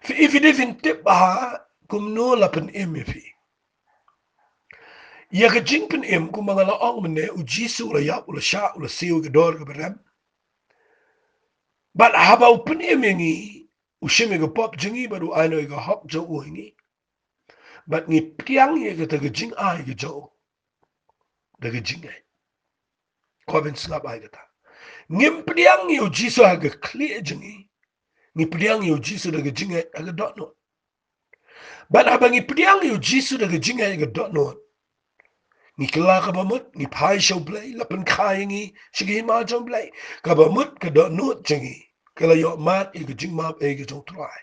Phi, phi dei phin tip bha kumno la pynim ïa phi. Ïa ka jingpynim, kumba nga la ong mynne, u Jisu u la ïap, u la shah, u la siew ïa ka dor kaba rem. Bad haba u pynim ïa ngi, u shim ïa ka pop jong ngi, bad u ai noh ïa ka hok jong u ha ngi. Bad ngi pdiang ïa kata ka jingai ka jong u da ka jingngeit. Kwah ban sngap ai kata. Ngim pdiang ïa u Jisu ha ka khlieh jong ngi. Ngi pdiang ïa u Jisu da ka jingngeit ha ka dohnud. Bad haba ngi pdiang ïa u Jisu da ka jingngeit ha ka dohnud, ngi kylla kaba mut, ngi phai sha u Blei, la pynkha ïa ngi sha ka hima jong u Blei. Kaba mut ka dohnud jong ngi ka la ïoh mad ïa ka jingmap ei ka jong u Trai.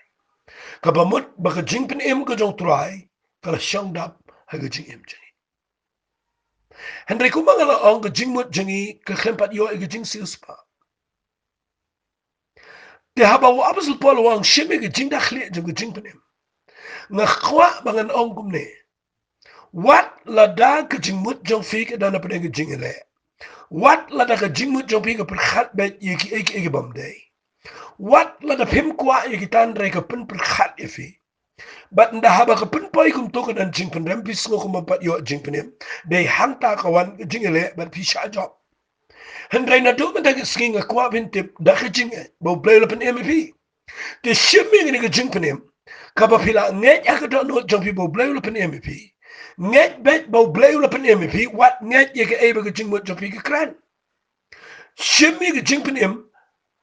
Kaba mut ba ka jingpynim ka jong u Trai ka la shong dap ha ka jingim jong ngi. Hynrei kumba nga la ong, ka jingmut jong ngi ka khlem pat ïoh ïa ka jingsiewspah. Te haba u Apostol Paul u ong shim ïa ka jingdakhlieh jong ka jingpynim, nga kwah ba ngan ong kumne. Wat lada ka jingmut jong phi ka don hapdeng ka jingïaleh, wat lada ka jingmut jong phi ka pyrkhat beit ïa kiei kiei ki bym dei, wat lada phim kwah ïa kita, hynrei ka pynpyrkhat ïa phi. Bad ynda haba ka pynpoi kumto ka don jingpynrem, phi sngew kumba pat ïoh jingpynim. Dei hangta ka wan ka jingïaleh bad phi shah jop. Hynrei naduh mynta ka sngi nga kwah phin tip da ka jingngeit ba u Blei u la pynim ïa phi. Te shim ïa kane ka jingpynim, kaba phi la ngeit ha ka dohnud jong phi ba u Blei u la pynim ïa phi. Ngeit beit ba u Blei u la pynim ïa phi, wat ngeit ïa kaei ba ka jingmut jong phi ka kren. Shim ïa ka jingpynim,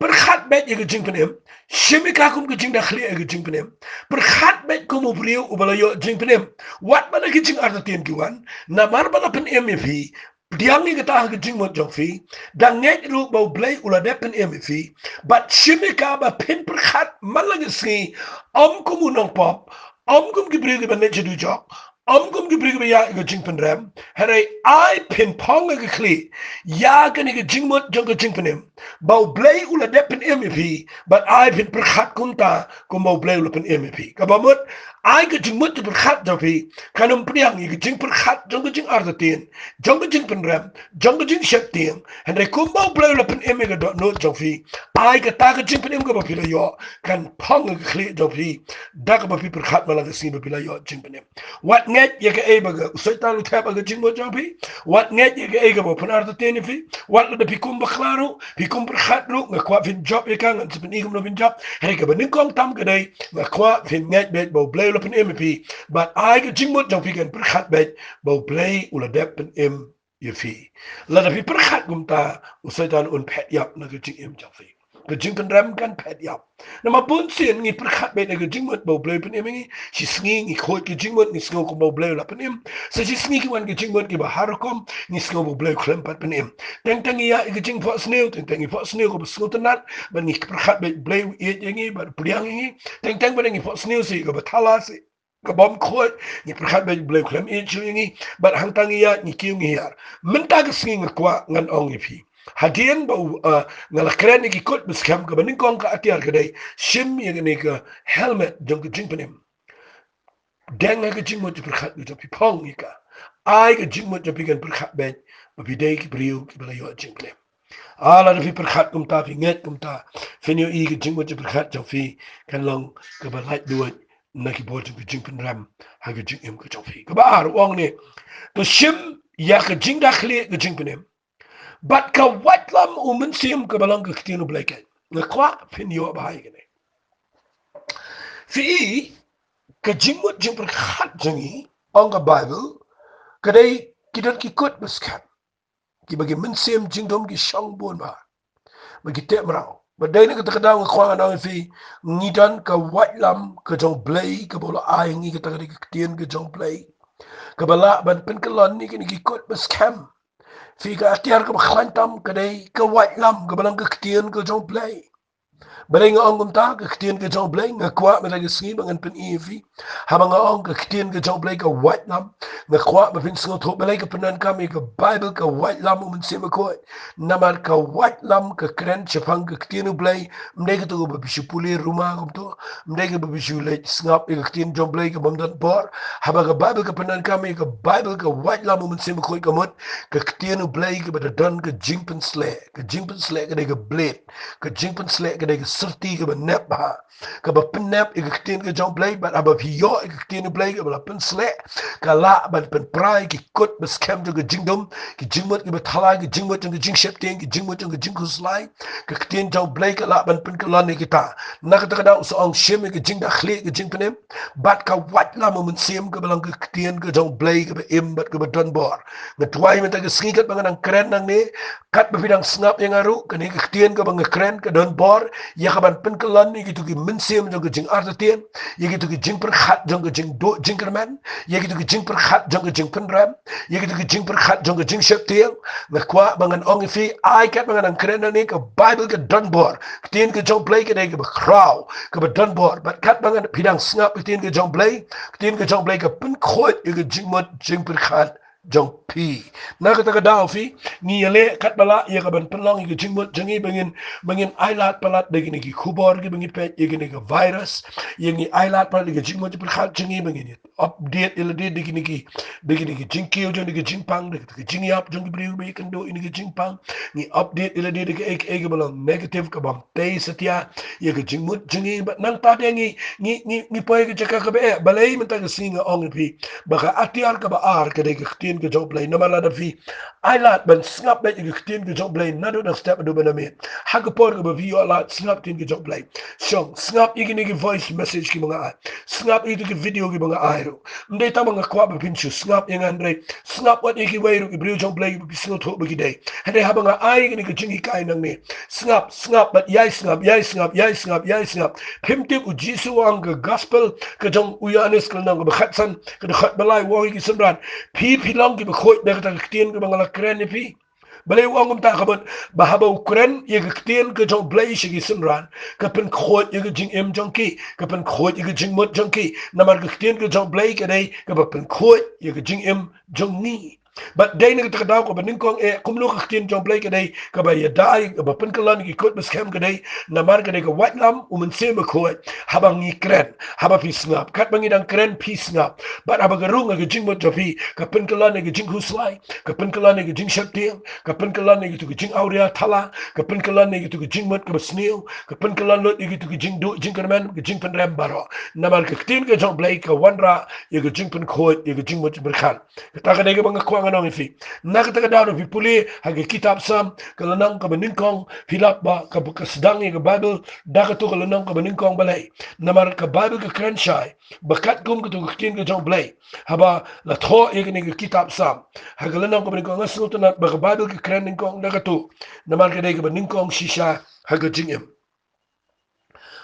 pyrkhat beit ïa ka jingpynim. Shim ïa ka kum ka jingdakhlieh ïa ka jingpynim. Pyrkhat beit kum u briew uba la ïoh jingpynim. Wat ba na ki jingartatien ki wan, namar ba la pynim ïa phi. Pdiang ïa kata ha ka jingmut jong phi, da ngeit ruh ba u Blei u la dep pynim ïa phi. Bad shim ïa ka ba phin pyrkhat man la ka sngi, ym kum u nongpop, ym kum ki briew kiba leit sha dujok, ym kum ki briew kiba ïaid ïa ka jingpynrem. Hynrei ai phin phong ha ka khlieh ïa kane ka jingmut jong ka jingpynim, ba u Blei u la dep pynim ïa phi. Bad ai phin pyrkhat kumta kumba u Blei u la pynim ïa phi. Kaba mut, ai ka jingmut jingpyrkhat jong phi kan ym pdiang ïa ka jingpyrkhat jong ka jingartatien, jong ka jingpynrem, jong ka jingsheptieng. Hynrei kumba u Blei u la pynim ïa ka dohnud jong phi, ai kata ka jingpynim kaba phi la ïoh kan phong ha ka khlieh jong phi, da kaba phi pyrkhat man la ka sngi ba phi la ïoh jingpynim. Wat ngeit ïa kaei ba ka, u Soitan u thep ha ka jingmut jong phi. Wat ngeit ïa kaei kaba u pynartatien ïa phi. Wat lada phi kum bakla ruh, phi kum pyrkhat ruh, nga kwah phin jop ïa ka, ngan sa pyni kumno phin jop. Hynrei kaba nyngkong tam ka dei, nga kwah phin ngeit beit ba u Blei u la pynim ïa phi. Bad ai ka jingmut jong phi kan pyrkhat beit ba u Blei u la dep pynim ïa phi. Lada phi pyrkhat kumta, u Soitan un phet ïap na ka jingim jong phi. Ka jingpynrem kan phet ïap. Namar bunsien ngi pyrkhat beit na ka jingmut ba u Blei u pynim ïa ngi. Shisngi ngi khuid ka jingmut, ngi sngew kumba u Blei u la pynim. Sa shisngi ki wan ki jingmut kiba har rukom, ngi sngew ba u Blei u khlem pat pynim. Teng teng ngi ïaid ïa ka jingphohsniew, teng teng ngi phohsniew kaba sngewtynnat, bad ngi pyrkhat beit u Blei u ïeit ïa ngi bad u pdiang ïa ngi. Teng teng bad ngi phohsniew sa ïa kaba thala, sa ïa kaba ym khuid, ngi pyrkhat beit u Blei u khlem ïeit shuh ïa ngi. Bad hangta ngi ïaid, ngi kiew ngi hiar. Mynta ka sngi nga kwah ngan ong ïa phi, hadien ba u, ah, nga la kren ïa ki kut ba skhem, kaba nyngkong ka atiar ka dei, shim ïa kane ka helmet jong ka jingpynim. Deng ha ka jingmut jingpyrkhat jong phi, phong ïa ka. Ai ka jingmut jong phi kan pyrkhat beit ba phi dei ki briew kiba la ïoh jingpynim. Ah, lada phi pyrkhat kumta, phi ngeit kumta, phin ïohi ka jingmut jingpyrkhat jong phi kan long kaba laitluid na ki bor jong ka jingpynrem ha ka jingim ka jong phi. Kaba ar u ong ne, to shim ïa ka jingdakhlieh ka jingpynim bad ka waitlam u Mynsiem kaba long ka ktien u Blei. Nga kwah phin ïoh bha ïa kane. Phi i, ka jingmut jingpyrkhat jong ngi, ong ka Baibl, ka dei ki don ki kut ba skhem, kiba ki mynsiem jingdum ki shong bun bha, ba ki teh mraw. Ba dei na kata ka daw nga kwah ngan ong ïa phi, ngi don ka waitlam ka jong u Blei kaba u la ai ngi, kata ka dei ka ktien ka jong u Blei, kaba lah ban pynkyllon ïa kine ki kut ba skhem. Phi, ka atiar kaba khlaiñ tam ka dei ka waitlam kaba long ka ktien ka jong u Blei. Balei nga ong kumta, ka ktien ka jong u Blei? Nga kwah mynta ka sngi ba ngan pyni ïa phi. Haba nga ong ka ktien ka jong u Blei ka waitlam, nga kwah ba phin sngewthuh balei ka pyndonkam ïa ka Baibl ka waitlam u Mynsiem Bakhuid. Namar ka waitlam ka kren shaphang ka ktien u Blei. Ym dei kato kaba phi shu pule ruma kumto. Ym dei kaba phi shu leit sngap ïa ka ktien jong u Blei kaba ym don bor. Haba ka Baibl ka pyndonkam ïa ka Baibl ka waitlam u Mynsiem Bakhuid, ka mut ka ktien u Blei kaba da don ka jingpynsleh. Ka jingpynsleh ka dei ka blade. Ka jingpynsleh ka dei ka syrti kaba nep bha, kaba pynnep ïa ka ktien ka jong U Blei, bad haba phi ïoh ïa ka ktien U Blei kaba la pynsleh, ka lah ban pynpra ïa ki kut ba skhem jong ka jingdum, ki jingmut kiba thala, ki jingmut jong ka jingsheptieng, ki jingmut jong ka jingkhuslai. Ka ktien jong U Blei ka lah ban pynkyllon ïa kita. Na kata ka daw sa ong shim ïa ka jingdakhlieh ka jingpynim, bad ka waitlam U Mynsiem kaba long ka ktien ka jong U Blei kaba im bad kaba donbor. Nga duwai mynta ka sngi katba nga dang kren nangne, katba phi dang sngap ïa nga ruh, kane ka ktien kaba nga kren ka donbor ïa ka ban pynkyllon ïa kito ki mynsiem jong ka jingartatien, ïa kito ki jingpyrkhat jong ka jingduh jingkyrmen, ïa kito ki jingpyrkhat jong ka jingpynrem, ïa kito ki jingpyrkhat jong ka jingsheptieng. Nga kwah ba ngan ong ïa phi, ai katba nga dang kren nangne, ka Baibl ka donbor. Ktien ka jong U Blei ka dei kaba khraw, kaba donbor. Bad katba nga, phi dang sngap ktien ka jong U Blei, ktien ka jong U Blei ka pynkhuid ïa ka jingmut jingpyrkhat jong phi. Na kata ka daw phi, ngi ïaleh katba lah ïa ka ban pynlong ïa ka jingmut jong ngi, ba ngin, ba ngin ailad palat da kine ki khubor kiba ngi peit, ïa kine ki virus, ïa ngi ailad palat ïa ka jingmut jingpyrkhat jong ngi, ba ngin update ïa lade da kine ki, da kine ki jingkiew jong, da ki jingpang, da ki jingïap jong ki briew ba ïakynduh ïa kine ki jingpang. Ngi update ïa lade da kaei kaei kaba long negative, kabym tei satia ïa ka jingmut jong ngi. Bad nangta te ngi, ngi, ngi, ngi poi ha ka jaka kaba eh. Balei mynta ka sngi nga ong ïa phi ba ka atiar kaba ar ka dei ka ktien ka jong U Blei? Namar lada phi ailad ban sngap beit ïa ka ktien ka jong U Blei naduh dang step haduh ba na miet, ha ka por kaba phi ïoh lad sngap ktien ka jong U Blei, shong sngap ïa kine ki voice message kiba nga ai, sngap ïa kito ki video kiba nga ai ruh. Ym dei tang ba nga kwah ba phin shu sngap ïa nga, hynrei sngap wat ïa kiwei ruh ki briew jong U Blei kiba phi sngewthuh ba ki dei. Hynrei haba nga ai kane ka jinghikai nangne, sngap, sngap bad ïai sngap, ïai sngap, ïai sngap, ïai sngap. Phim tip, U Jisu u ong, ka gospel ka jong u Ïoannis ka lynnong kaba khatsan, ka dkhot ba lai, u ong ïa ki synran, phi, phi long kiba khuid da kata ka ktien kaba nga la kren ïa phi. Balei u ong kumta? Ka mut ba haba u kren ïa ka ktien ka jong U Blei sha ki synran, ka pynkhuid ïa ka jingim jong ki, ka pynkhuid ïa ka jingmut jong ki. Namar ka ktien ka jong U Blei ka dei kaba pynkhuid ïa ka jingim jong ngi. Bad dei na kata ka daw kaba nyngkong eh, kumno ka ktien jong U Blei ka dei kaba ïada, kaba pynkyllon ïa ki kut ba skhem, ka dei namar ka dei ka waitlam U Mynsiem Bakhuid. Haba ngi kren, haba phi sngap, katba ngi dang kren phi sngap, bad haba ka rung ha ka jingmut jong phi, ka pynkyllon ïa ka jingkhuslai, ka pynkyllon ïa ka jingsheptieng, ka pynkyllon ïa kito ki jingawria thala, ka pynkyllon ïa kito ki jingmut kaba sniew, ka pynkyllon lut ïa kito ki jingduh jingkyrmen, ka jingpynrem baroh. Namar ka ktien ka jong U Blei ka wanrah ïa ka jingpynkhuid ïa ka jingmut jingpyrkhat. Kata ka dei kaba nga kwah ngan ong ïa phi. Na kata ka daw, lada phi pule ha ka kitab Salm, ka lynnong kaba nyngkong, phi lap ba ka, ka sdang ïa ka Baibl da kato ka lynnong kaba nyngkong. Balei? Namar ka Baibl ka kren shai ba katkum kato ka ktien ka jong U Blei, haba la thoh ïa kane ka kitab Salm ha ka lynnong kaba nyngkong, nga sngewtynnat ba ka Baibl ka kren nyngkong da kato, namar ka dei kaba nyngkong shisha ha ka jingim.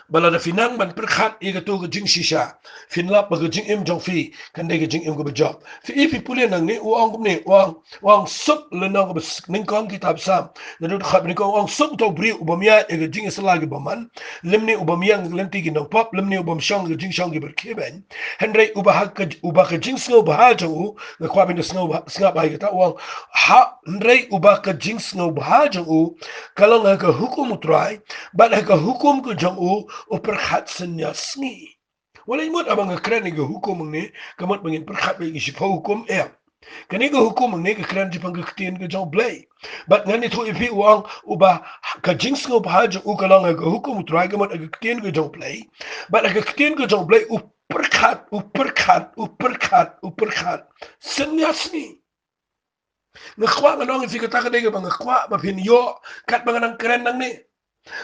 Ba lada phi nang ban pyrkhat ïa kato ka jingshisha, phin lap ba ka jingim jong phi kan dei ka jingim kaba jop. Phi i, phi pule nangne, u ong kumne, u ong, u ong Suk lynnong kaba nyngkong kitab Salm, naduh dkhot ba nyngkong, u ong: Suk uta u briew u bym ïaid ha ka jingïasylla ki bymman, lymne u bym ïeng ha ka lynti ki nongpop, lymne u bym shong ha ka jingshong ki byrkhie beiñ. Hynrei uba ha ka, uba ka jingsngewbha jong u, nga kwah ba phin da sngew, sngap bha ïa kata, u ong, ha, hynrei uba ka jingsngewbha jong u ka long ha ka hukum U Trai, bad ha ka hukum ka jong u u pyrkhat synñia sngi. Wat leit mut haba nga kren ïa ka hukum hangne, ka mut ba ngin pyrkhat beit ïa ki shiphew hukum, em. Kane ka hukum hangne ka kren shaphang ka ktien ka jong U Blei. Bad ngan ïathuh ïa phi, u ong, uba ka jingsngewbha jong u ka long ha ka hukum U Trai, ka mut ha ka ktien ka jong U Blei. Bad ha ka ktien ka jong U Blei u pyrkhat, u pyrkhat, u pyrkhat, u pyrkhat synñia sngi. Nga kwah ngan ong ïa phi, kata ka dei kaba nga kwah ba phin ïoh katba nga dang kren nangne.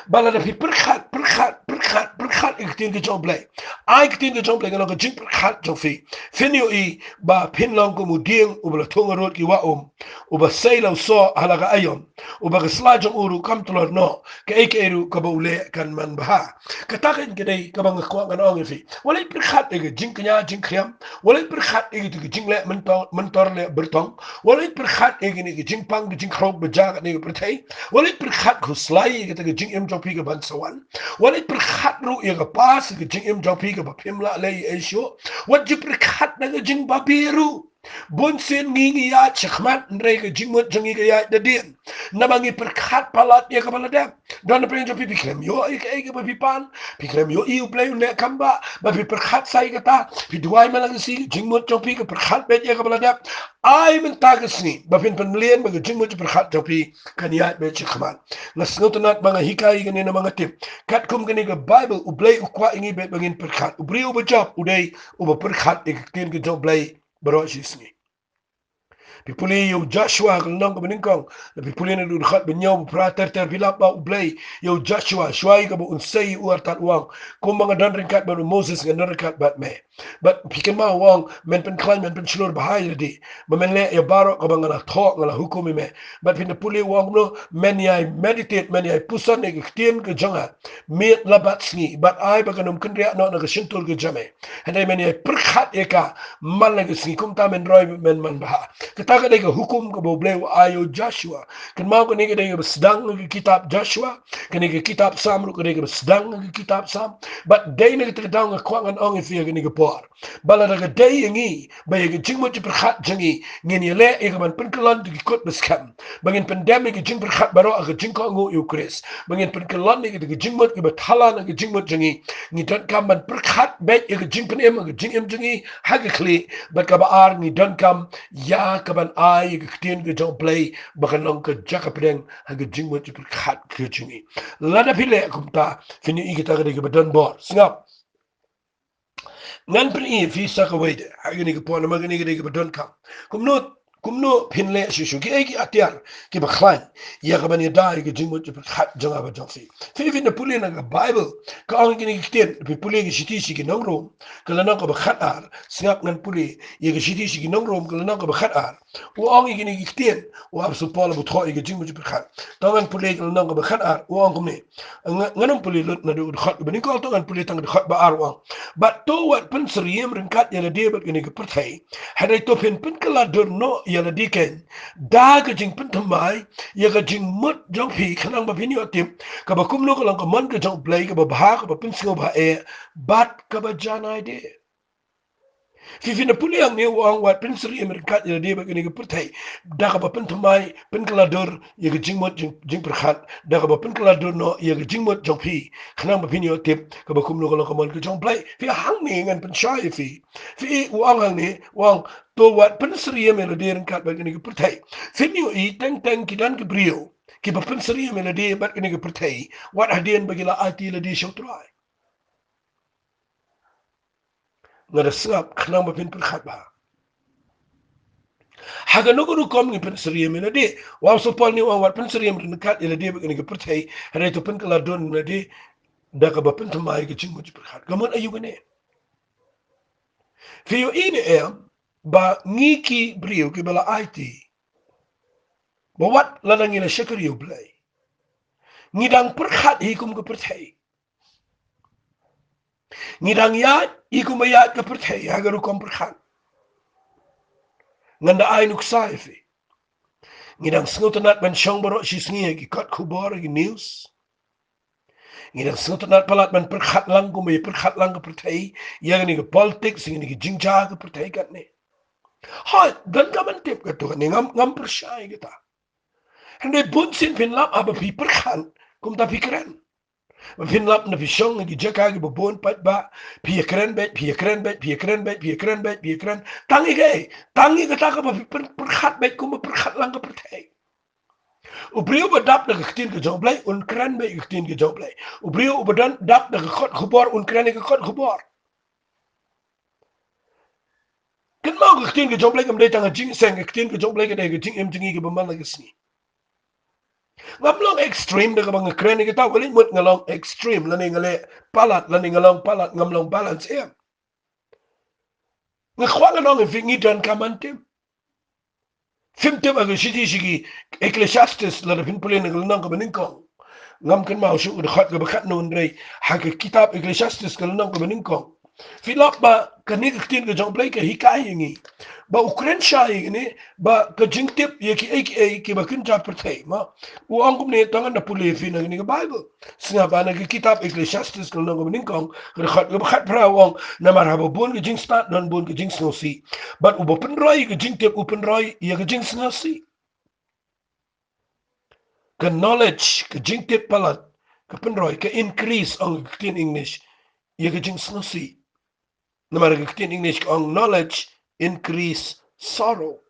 Ba lada phi pyrkhat, pyrkhat, pyrkhat, pyrkhat ïa ka ktien ka jong U Blei, ai ka ktien ka jong U Blei ka long ka jingpyrkhat jong phi, phin ïohi ba phin long kum u dieng uba la thung harud ki wah um, uba sei la u soh ha la ka aïom, uba ka sla jong u ruh kam tlor noh, kaei kaei ruh kaba u leh kan manbha. Kata ka dei kaba nga kwah ngan ong ïa phi. Wat leit pyrkhat ïa ka jingkñia jingkhriam, wat leit pyrkhat ïa kito ki jingleh myntor, myntor leh byrtong, wat leit pyrkhat ïa kine ki jingpang ki jingkhroh ba jia ha kane ka pyrthei, wat leit pyrkhat khuslai ïa kata ka jingim jong phi ka ban sa wan, wat leit pyrkhat ruh ïa ka past, ka jingim jong phi kaba phim lah leh ei ei shuh, wat ju pyrkhat na ka jingbabe ruh. Bun sien ngi ngi ïaid shakhmat, hynrei ka jingmut jong ngi ka ïaid da dien. Namar ngi pyrkhat palat ïa kaba la dep. Don na pyrshah jong phi, phi khlem ïoh ïa kaei kaba phi pan, phi khlem ïoh ïa U Blei u neh kam ba, ba phi pyrkhat sa ïa kata, phi duwai man la ka sngi, jingmut jong phi ka pyrkhat beit ïa kaba la dep. Ai mynta ka sngi ba phin pynmlien ba ka jingmut jingpyrkhat jong phi kan ïaid beit shakhmat. Nga sngewtynnat ba nga hikai ïa kane namar nga tip katkum kane ka Baibl U Blei u kwah ïa ngi beit ba ngin pyrkhat. U briew uba jop u dei uba pyrkhat ïa ka ktien ka jong U Blei baroh shi sngi. Phi pule ïa u Joshua ka lynnong kaba nyngkong, lada phi pule na u dkhot ba hynñiew, ba phra ter ter, phi lap ba U Blei ïa u Joshua, shuwa ïa kaba un sei ïa u artat, u ong, kumba nga don ryngkat bad u Moses ngan don ryngkat bad me. Bad phi kynmaw u ong, men pynkhlaiñ, men pynshlur bha ïa lade, ba men leh ïa baroh kaba nga la thoh, nga la hukum ïa me. Bad phin da pule u ong kumno, men ïai meditate, men ïai puson ïa ka ktien ka jong nga miet la bad sngi, bad ai ba kan ym kynriah noh na ka shyntur ka jong me. Hynrei men ïai pyrkhat ïa ka man la ka sngi, kumta men roi men manbha. Kata ka dei ka hukum kaba U Blei u ai ïa u Joshua. Kynmaw kane ka dei kaba sdang ha ka kitab Joshua, kane ka kitab Salm ruh ka dei kaba sdang ha ka kitab Salm. Bad dei na kata ka daw nga kwah ngan ong ïa phi ha kane ka por, ba lada ka dei ïa ngi ba ïa ka jingmut jingpyrkhat jong ngi ngin ïaleh ïa kaban pynkyllon da ki kut ba skhem, ba ngin pyndem ïa ka jingpyrkhat baroh ha ka jingkohnguh ïa u Khrist, ba ngin pynkyllon ïa ka jingmut kaba thala na ka jingmut jong ngi, ngi donkam ban pyrkhat beit ïa ka jingpynim ha ka jingim jong ngi ha ka khlieh. Bad kaba ar, ngi donkam ïa kaban ai ïa ka ktien ka jong U Blei ba kan long ka jaka pdeng ha ka jingmut jingpyrkhat ka jong ngi. Lada phi leh kumta, phin ïohi kata ka dei kaba don bor. Sngap. Ngan pyni ïa phi sa kawei de ha kane ka por, namar kane ka dei kaba donkam. Kumno, kumno phin leh shuh shuh, kiei ki atiar kiba khlaiñ ïa kaban ïada ïa ka jingmut jingpyrkhat jong nga bad jong phi. Phi, phin da pule na ka Baibl, ka ong ïa kine ki ktien, phi pule ïa ka shithi sha ki nong Rom ka lynnong kaba khatar. Sngap, ngan pule ïa ka shithi sha ki nong Rom ka lynnong kaba khatar. U ong ïa kine ki ktien u apostol Paul ba u thoh ïa ka jingmut jingpyrkhat. To ngan pule ka lynnong kaba khatar, u ong kumne. Nga, ngan ym pule lut naduh dkhot kaba nyngkong, to ngan pule tang dkhot ba ar, u ong: Bad to wat pynsyriem ryngkat ïa lade bad kane ka pyrthei, hynrei to phin pynkylla dur noh ïa lade keiñ da ka jingpynthymmai ïa ka jingmut jong phi, khnang ba phin ïoh tip kaba kumno ka long ka mon ka jong U Blei, kaba bha, kaba pynsngewbha eh, bad kaba janai de. Phi, phin da pule hangne, u ong wat pynsyriem ryngkat ïa lade bad kane ka pyrthei da kaba pynthymmai, pynkylla dur ïa ka jingmut jing, jingpyrkhat, da kaba pynkylla dur noh ïa ka jingmut jong phi, khnang ba phin ïoh tip kaba kumno ka long ka mon ka jong U Blei. Phi, hangne ngan pynshai ïa phi. Phi, u ong hangne, u ong to wat pynsyriem ïa lade ryngkat bad kane ka pyrthei. Phin ïohi teng teng ki don ki briew kiba pynsyriem ïa lade bad kane ka pyrthei wat hadien ba ki la aiti ïa lade sha U Trai. Nga da sngap khnang ba phin pyrkhat bha. Ha kano ka rukom ngi pynsyriem ïa lade? U apostol Paul ne u ong wat pynsyriem ryngkat ïa lade bad kane ka pyrthei, hynrei to pynkylla dur ïa lade da kaba pynthymmai ïa ka jingmut jingpyrkhat. Ka mut aïu kane? Phi ïohi ne em ba ngi ki briew kiba la aiti, ba wat lada ngi la shakri ïa U Blei, ngi dang pyrkhat hi kum ka pyrthei. Ngi dang ïaid hi kumba ïaid ka pyrthei ha ka rukom pyrkhat. Ngan da ai nuksa ïa phi. Ngi dang sngewtynnat ban shong baroh shi sngi ha ki kot khubor, ha ki news. Ngi dang sngewtynnat palat ban pyrkhat lang kumba ïa pyrkhat lang ka pyrthei ïa kane ka politics, ïa kane ka jingjia ka pyrthei katne. Hooid, donkam ban tip kato katne, ngam, ngam pyrshah ïa kata. Hynrei bun sien phin lap haba phi pyrkhat kumta phi kren. Phin lap na phi shong ha ki jaka kiba bun paidbah, phi ïa kren beit, phi ïa kren beit, phi ïa kren beit, phi ïa kren beit, phi ïa kren. Tang ïa kaei? Tang ïa kata kaba phi pyn, pyrkhat beit kumba pyrkhat lang ka pyrthei. U briew uba dap da ka ktien ka jong U Blei un kren beit ka ktien ka jong U Blei. U briew uba don, dap da ka kot khubor un kren ïa ka kot khubor. Kynmaw, ka ktien ka jong U Blei kam dei tang ka jingïaseng, ka ktien ka jong U Blei ka dei ka jingim jong ngi kaba man la ka sngi. Ngam long extreme da kaba nga kren ïa kata, balei mut nga long extreme, lane nga leh palat, lane nga long palat, ngam long balance em. Nga kwah ngan ong ïa phi, ngi donkam ban tip. Phim tip ha ka shithi sha ki Ecclesiastes, lada phin pule na ka lynnong kaba nyngkong. Ngam kynmaw shuh ka dkhot kaba khatno, hynrei ha ka kitab Ecclesiastes ka lynnong kaba nyngkong, Phi lap ba kane ka ktien ka jong U Blei ka hikai ïa ngi ba u kren shai ïa kane, ba ka jingtip ïa kiei kiei kiba kynja pyrthei. Ma u ong kumne, tang ngan da pule ïa phi na kane ka Baibl. Sngap ba na ka kitab Ecclesiastes ka lynnong kaba nyngkong, ka dkhot kaba khatphra, u ong, namar haba bun ka jingstad don bun ka jingsngewsih, bad uba pynroi ïa ka jingtip u pynroi ïa ka jingsngewsih. Ka knowledge, ka jingtip palat, ka pynroi, ka increase, ong ka ktien English, ïa ka jingsngewsih. Namar ka ktien English ka ong, knowledge increase sorrow.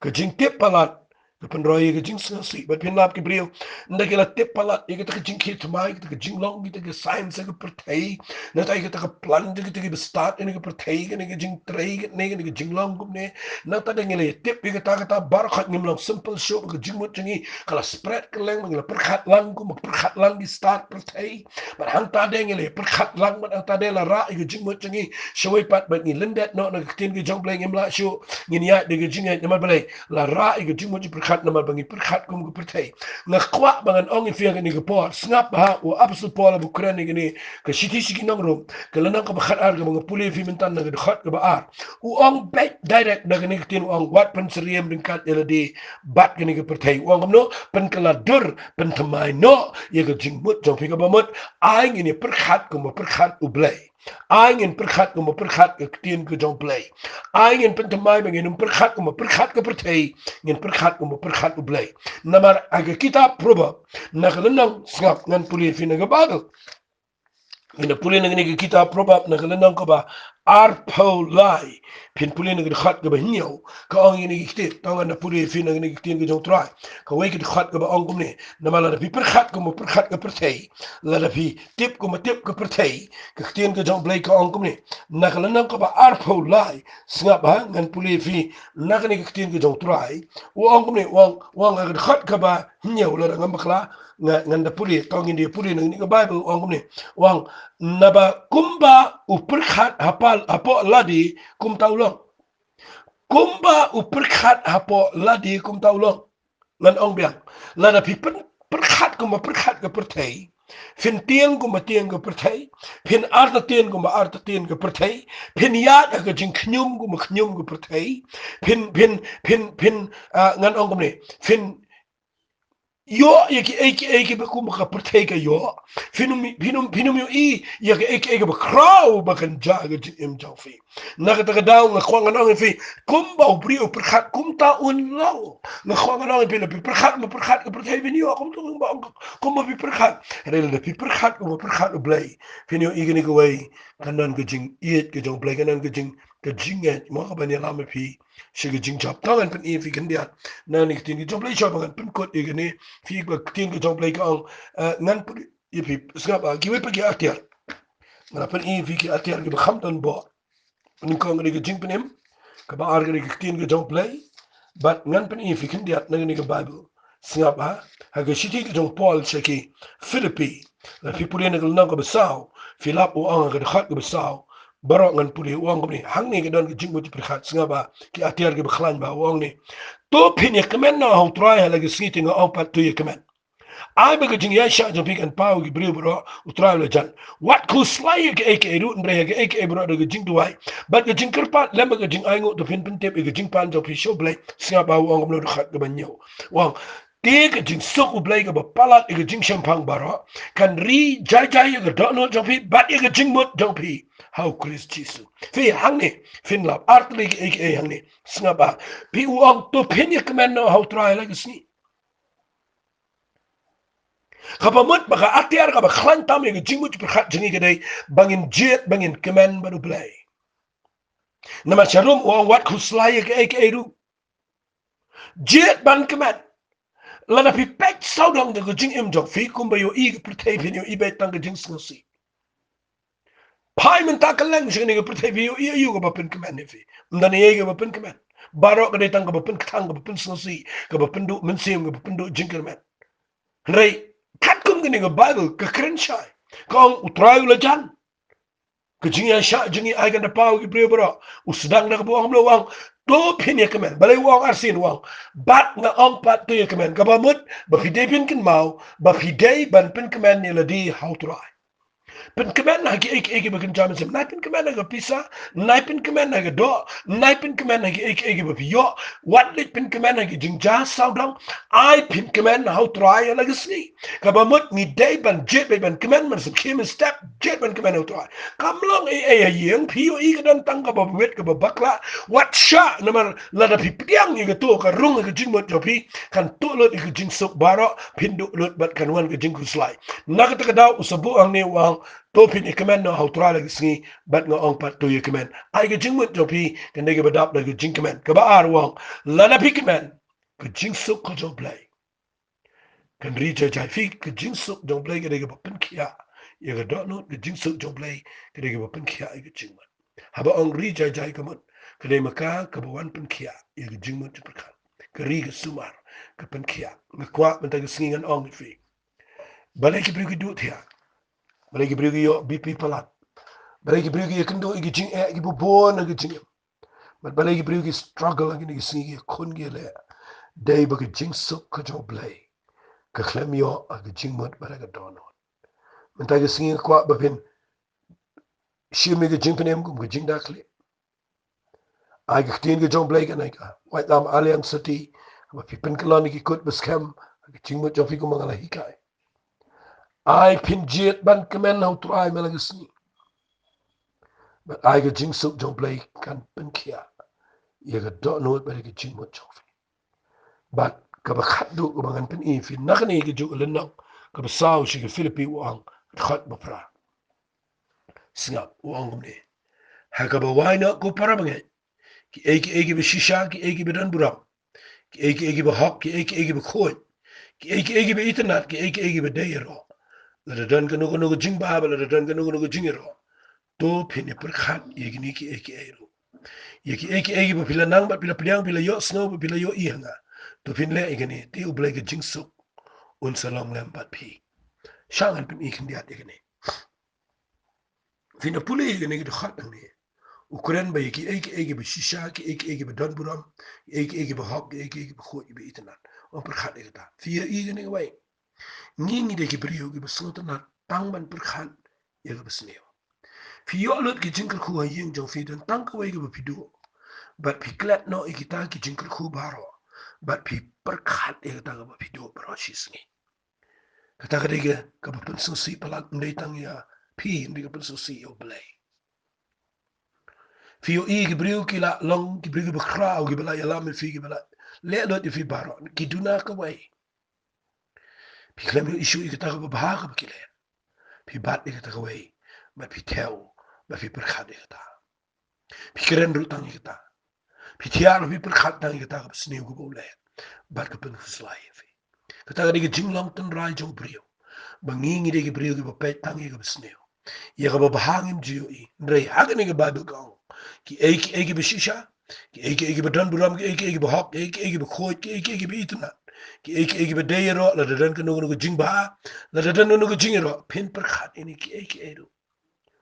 Ka jingtip palat ka pynroi ïa ka jingsngewsih. Bad phin lap ki briew, ynda ki la tip palat ïa kata ka jingkhie thymmai, kata ka jinglong, kata ka science ka pyrthei, nangta ïa kata ka plan, kata ka bastad ïa ka pyrthei, kane ka jingtrei, kane ka jinglong kumne, nangta da ngi la tip ïa kata, kata baroh, ngim long simple shuh. Ka jingmut jong ngi ka la spread kylleng, ngi la pyrkhat lang kum pyrkhat lang ki stad pyrthei. Bad hangta de ngi la pyrkhat lang, bad hangta de la rah ïa ka jingmut jong ngi. Shawei pat bad ngi lyndet noh na ka ktien ka jong U Blei, ngim lah shuh, ngin ïaid da ka jingngeit. Namar balei? La rah ïa ka jingmut jingpyrkhat, namar ba ngi pyrkhat kum ka pyrthei. Nga kwah ba ngan ong ïa phi ha kane ka por, sngap ba ha u Apostol Paul haba u kren ïa kane ka shithi sha ki nong Rom, ka lynnong kaba khatar, kaba nga pule ïa phi mynta na ka dkhot kaba ar, u ong beit direct da kane ka ktien, u ong, wat pynsyriem ryngkat ïa lade bad kane ka pyrthei. U ong kumno? Pynkylla dur, pynthymmai noh ïa ka jingmut jong phi. Kaba mut, ai ngin ïa pyrkhat kumba pyrkhat U Blei. Ai ngin pyrkhat kumba pyrkhat ka ktien ka jong U Blei. Ai ngin pynthymmai ba ngin ym pyrkhat kumba pyrkhat ka pyrthei, ngin pyrkhat kumba pyrkhat U Blei. Namar ha ka kitab Proverb, na ka lynnong, sngap, ngan pule ïa phi na ka Baibl. Ngan da pule na kane ka kitab Proverb na ka lynnong kaba arphew lai. Phin pule na ka dkhot kaba hynñiew, ka ong ïa kine ki ktien. To ngan da pule ïa phi na kane ka ktien ka jong U Trai. Kawei ka dkhot kaba ong kumne, namar lada phi pyrkhat kumba pyrkhat ka pyrthei, lada phi tip kumba tip ka pyrthei, ka ktien ka jong U Blei ka ong kumne. Na ka lynnong kaba arphew lai, sngap ba ha, ngan pule ïa phi na kane ka ktien ka jong U Trai. U ong kumne, u ong, u ong ha ka dkhot kaba hynñiew, lada ngam bakla, nga, ngan da pule, to ngin da pule na kane ka Baibl, u ong kumne. U ong, naba kumba u pyrkhat hapoh, hapoh lade, kumta u long. Kumba u pyrkhat hapoh lade, kumta u long. Ngan ong biang. Lada phi pyn-, pyrkhat kumba pyrkhat ka pyrthei, phin tieng kumba tieng ka pyrthei, phin artatien kumba artatien ka pyrthei, phin ïaid ha ka jingkhñium kumba khñium ka pyrthei, phin, phin, phin, phin, ah, ngan ong kumne, phin ïoh ïa kiei kiei kiba kumba ka pyrthei ka ïoh, phin ym, phin ym, phin ym ïohi ïa kiei kiei kaba khraw ba kynja ka jingim jong phi. Na kata ka daw nga kwah ngan ong ïa phi, kumba u briew u pyrkhat, kumta un long. Nga kwah ngan ong ïa phi, lada phi pyrkhat kumba pyrkhat ka pyrthei, phin ïoh kumta kumba, kumba phi pyrkhat. Hynrei lada phi pyrkhat kumba pyrkhat U Blei, phin ïohi kane kawei, kan don ka jingïeit ka jong U Blei, kan don ka jing, ka jingngeit mo, kaban ïalam ïa phi sha ka jingjop. To ngan pyni ïa phi khyndiat na kane ka ktien ka jong U Blei, shuwa ba ngan pynkut ïa kane, phi, ba ka ktien ka jong U Blei ka ong, eh, ngan pyni ïa phi, sngap ba, kiwei pat ki atiar. Ngan pyni ïa phi ki atiar kiba kham don bor. Nyngkong ka dei ka jingpynim, kaba ar ka dei ka ktien ka jong U Blei, bad ngan pyni ïa phi khyndiat na kane ka Baibl. Sngap ha, ha ka shithi ka jong u Paul sha ki Philippi, lada phi pule na ka lynnong kaba saw, phi lap u ong ha ka dkhot kaba saw baroh, ngan pule, u ong kumne, hangne ka don ka jingmut jingpyrkhat, sngap ha, ki atiar kiba khlaiñ bha, u ong ne. To phin ïa kmen noh ha u Trai ha la ka sngi, te nga ong pat, to ïa kmen. Ai ba ka jingïaishah jong phi kan paw ïa ki briew baroh, u Trai u la jan. Wat khuslai ïa kaei kaei ruh, hynrei ha kaei kaei baroh da ka jingduwai bad ka jingkyrpad lem bad ka jingainguh, to phin pyntip ïa ka jingpan jong phi sha u Blei, sngap ba u ong kumno ha ka dkhot kaba hynñiew. U ong, te ka jingsuk u Blei kaba palat ïa ka jingshemphang baroh kan ri jai jai ïa ka dohnud jong phi bad ïa ka jingmut jong phi ha u Khrist Jisu. Phi hangne, phin lap artylli kaei kaei hangne. Sngap ba, phi, u ong to phin ïa kmen noh ha u Trai ha la ka sngi. Kaba mut ba ka atiar kaba khlaiñ tam ïa ka jingmut jingpyrkhat jong ngi ka dei ba ngin jied, ba ngin kmen bad u Blei. Namar sha Rom u ong wat khuslai ïa kaei kaei ruh. Jied ban kmen. Lada phi peit sawdong da ka jingim jong phi, kumba ïohi ka pyrthei, phin ïohi beit tang ka jingsngewsih. Phai mynta kylleng sha kane ka pyrthei, phi ïohi aïu kaba pynkmen ïa phi? Ym don ei ei kaba pynkmen. Baroh ka dei tang kaba pynkthang, kaba pynsngewsih, kaba pynduh mynsiem, kaba pynduh jingkyrmen. Hynrei katkum kane ka Baibl ka kren shai, ka ong u Trai u la jan. Ka jingïaishah jong ngi ai kan da paw ïa ki briew baroh. U sdang da kaba ong, u ong, to phin ïa kmen. Balei u ong arsien? U ong, bad nga ong pat, to ïa kmen. Kaba mut ba phi dei ban kynmaw ba phi dei ban pynkmen ïa lade ha u Trai. Pynkmen ha kiei kiei kiba kynja mynsiem. Nai pynkmen ha ka pisa, nai pynkmen ha ka doh, nai pynkmen ha kiei kiei kiba phi ïoh. Wat leit pynkmen ha ki jingjia sawdong. Ai pynkmen ha U Trai ïa la ka sngi. Kaba mut ngi dei ban jied beit ban kmen mynsiem, khie mynstep jied ban kmen ha U Trai. Kam long ei ei ha ïing, phi ïohi ka don tang kaba bit kaba bakla. Wat shah, namar lada phi pdiang ïa kato ka rung ïa ka jingmut jong phi, kan tuh lut ïa ka jingsuk baroh, phin duh lut bad kan wan ka jingkhuslai. Na kata ka daw u Sabu hangne u ong, to phin ïa kmen noh ha U Trai la ka sngi, bad nga ong pat to ïa kmen. Ai ka jingmut jong phi kan dei kaba dap da ka jingkmen. Kaba ar u ong, lada phi kmen, ka jingsuk ka jong U Blei kan ri jai jai. Phi, ka jingsuk jong U Blei ka dei kaba pynkhiah ïa ka dohnud, ka jingsuk jong U Blei ka dei kaba pynkhiah ïa ka jingmut. Haba ong ri jai jai ka mut, ka dei ma ka kaba wan pynkhiah ïa ka jingmut jingpyrkhat. Ka ri ka sumar, ka pynkhiah. Nga kwah mynta ka sngi ngan ong ïa phi, balei ki briew ki duh thiah? Balei ki briew ki ïoh B P palat? Balei ki briew ki ïakynduh ïa ki jingeh kiba bun ha ka jingim? Bad balei ki briew ki struggle ha kine ki sngi, ki ïakhun ki ïaleh? Dei ba ka jingsuk ka jong U Blei ka khlem ïoh ha ka jingmut bad ha ka dohnud. Mynta ka sngi nga kwah ba phin shim ïa ka jingpynim kum ka jingda khlieh. Ai ka ktien ka jong U Blei kane ka Waitlam Aliang City, kaba phi pynkylla ïa ki kut ba skhem ha ka jingmut jong phi kumba nga la hikai. Ai phin jied ban kmen ha U Trai man la ka sngi, bad ai ka jingsuk jong U Blei kan pynkhiah ïa ka dohnud bad ïa ka jingmut jong phi. Bad kaba khatduh kaba ngan pyni ïa phi na kane kajuh ka lynnong kaba saw sha ki Philippi, u ong, dkhot ba phra. Sngap, u ong kumne: Ha kaba wai noh, ko para bangeit, kiei kiei kiba shisha, kiei kiba don burom, kiei kiei kiba hok, kiei kiei kiba khuid, kiei kiei kiba itynnad, kiei kiei kiba dei ïaroh, lada don kano kano ka jingbha bad lada don kano kano ka jingïaroh, to phin ïa pyrkhat ïa kine kiei kiei ruh. Ïa kiei kiei kiba phi la nang bad phi la pdiang, phi la ïohsngew bad phi la ïohi ha nga, to phin leh ïa kine, te U Blei ka jingsuk un sa long lem bad phi. Sha ngan pyni khyndiat ïa kine. Phin ïa pule ïa kane ka dkhot hangne. U kren ba ïa kiei kiei kiba shisha, kiei kiei kiba don burom, kiei kiei kiba hok, kiei kiei kiba khuid, kiba itynnad. Ong pyrkhat ïa kata. Phi ïohi ïa kane kawei? Ngi ngi dei ki briew kiba sngewtynnad tang ban pyrkhat ïa kaba sniew. Phi ïoh lut ki jingkyrkhu ha ïing jong phi, don tang kawei kaba phi duh, bad phi klet noh ïa kita ki jingkyrkhu baroh, bad phi pyrkhat ïa kata kaba phi duh baroh shi sngi. Kata ka dei ka, kaba pynsngewsih palat, ym dei tang ïa phi, ym dei ka pynsngewsih ïa U Blei. Phi ïohi ki briew ki la long ki briew kiba khraw, kiba la ïalam ïa phi, kiba la leh lut ïa phi baroh, ki duna kawei. Phi khlem ïohi shuh ïa kata kaba bha kaba ki leh. Phi bat ïa kata kawei, bad phi thew, bad phi pyrkhat ïa kata. Phi kren ruh tang ïa kata. Phi thiah ruh phi pyrkhat tang ïa kata kaba sniew kaba u leh, bad ka pynkhuslai ïa phi. Kata ka dei ka jinglong tynrai jong u briew, ba ngi ngi dei ki briew kiba peit tang ïa kaba sniew. Ïa kaba bha ngim ju ïohi. Hynrei ha kane ka Baibl ka ong, kiei kiei kiba shisha, kiei kiei kiba don burom, kiei kiei kiba hok, kiei kiei kiba khuid, kiei kiei kiba itynnad, kiei kiei kiba dei ïaroh, lada don kano kano ka jingbha, lada don kano ka jingïaroh, phin pyrkhat ïa kine kiei kiei ruh.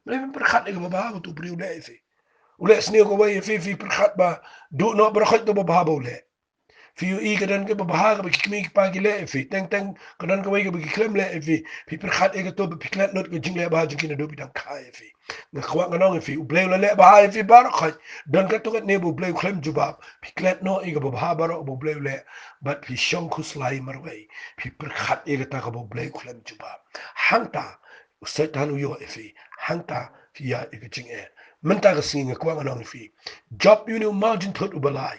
Balei phin pyrkhat ïa kaba bha ba uto u briew u leh ïa phi? U leh sniew kawei ïa phi, phi pyrkhat ba duh noh baroh khoit uto ba bha ba u leh. Phi ïohi ka don kaba bha kaba ki kmie ki kpa ki leh ïa phi, teng teng ka don kawei kaba ki khlem leh ïa phi. Phi pyrkhat ïa kato bad phi klet lut ka jingleh bha jong ki naduh ba ki dang kha ïa phi. Nga kwah ngan ong ïa phi, U Blei u la leh bha ïa phi baroh khoit. Don katto katne ba U Blei u khlem jubab. Phi klet noh ïa kaba bha baroh ba U Blei u leh, bad phi shong khuslai marwei. Phi pyrkhat ïa kata kaba U Blei u khlem jubab. Hangta u Soitan u ïoh ïa phi, hangta phi ïaid ïa ka jingeh. Mynta ka sngi nga kwah ngan ong ïa phi, jop ïa une u mawjynthut uba lai,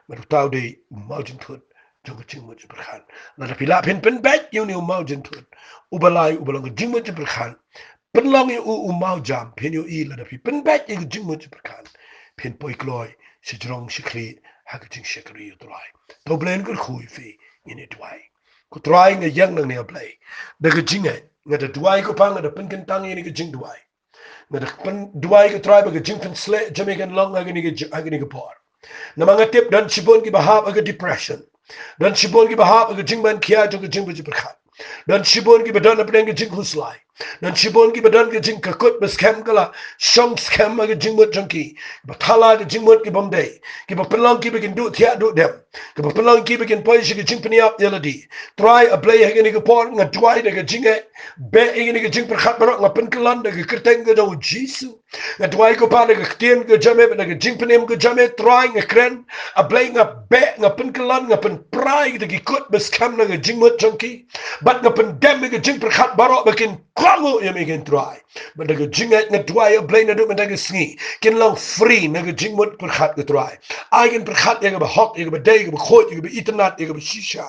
bad uta u dei u mawjynthut jong ka jingmut jingpyrkhat. Lada phi lah phin pynbeit ïa une u mawjynthut uba lai uba long ka jingmut jingpyrkhat, pynlong ïa u u mawjam, phin ïohi lada phi pynbeit ïa ka jingmut jingpyrkhat, phin poi kloi shajrong shakhlieh ha ka jingshakri ïa U Trai. To U Blei un kyrkhu ïa phi. Ngin ïa duwai. Ko Trai, nga ïeng nangne, A Blei, da ka jingngeit, nga da duwai ko Pa, nga da pynkyntang ïa kane ka jingduwai. Nga da pyn-, duwai ko Trai ba ka jingpynsleh jong me kan long ha kane ka ji-, ha kane ka por. Namar nga tip don shibun kiba hap ha ka depression. Don shibun kiba hap ha ka jingman khia jong ka jingmut jingpyrkhat. Don shibun kiba don hapdeng ka jingkhuslai. Don shibun kiba don ka jingkyrkhu ba skhem ka la shong skhem ha ka jingmut jong ki, ba thala ka jingmut ki bym dei, kiba pynlong ki ba kin duh thiah duh dem, kiba pynlong ki ba kin poi sha ka jingpynïap ïa lade. Trai A Blei, ha kane ka por nga duwai da ka jingeh, beh ïa kane ka jingpyrkhat baroh, nga pynkyllon da ka kyrteng ka jong U Jisu. Nga duwai ko Pa da ka ktien ka jong me, da ka jingpynim ka jong me, Trai nga kren. A Blei, nga beh, nga pynkyllon, nga pynpra ïa kita ki kyrkhu ba skhem na ka jingmut jong ki. Bad nga pyndem ïa ka jingpyrkhat baroh ba kin kohnguh ïa me, kin Trai. Bad da ka jingngeit nga duwai A Blei, naduh mynta ka sngi kin long free na ka jingmut pyrkhat, ko Trai. Ai kin pyrkhat ïa kaba hok, ïa kaba dei, ïa kaba khuid, ïa kaba itynnad, ïa kaba shisha,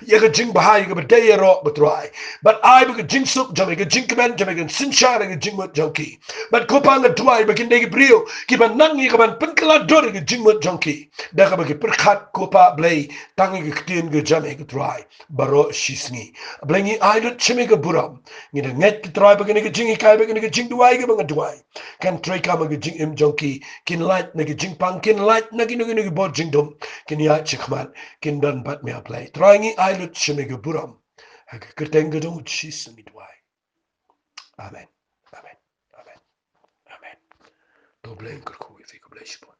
ïa ka jingbha, ïa kaba dei ïaroh, ko Trai. Bad ai ba ka jingsuk jong me, ka jingkmen jong me kan synshar ha ka jingmut jong ki. Bad ko Pa, nga duwai ba kin dei ki briew kiba nang ïa kaban pynkylla dur ha ka jingmut jong ki, da kaba ki pyrkhat, ko Pa Blei, tang ïa ka ktien ka jong me, ko Trai, baroh shi sngi. Blei, ngi ai lut sha me ka burom. Ngi da ngeit, ko Trai, ba kane ka jinghikai, ba kane ka jingduwai kaba nga duwai kan treikam ha ka jingim jong ki, kin lait na ka jingpang, kin lait na kino kino ki bor jingdum, kin ïaid shakhmat, kin don bad me, A Blei. Trai, ngi ai lut sha me ka burom. Ha ka kyrteng ka jong U Jisu ngi duwai. Amen. Amen. Amen. Amen. To Blei un kyrkhu ïa phi, khublei shibun.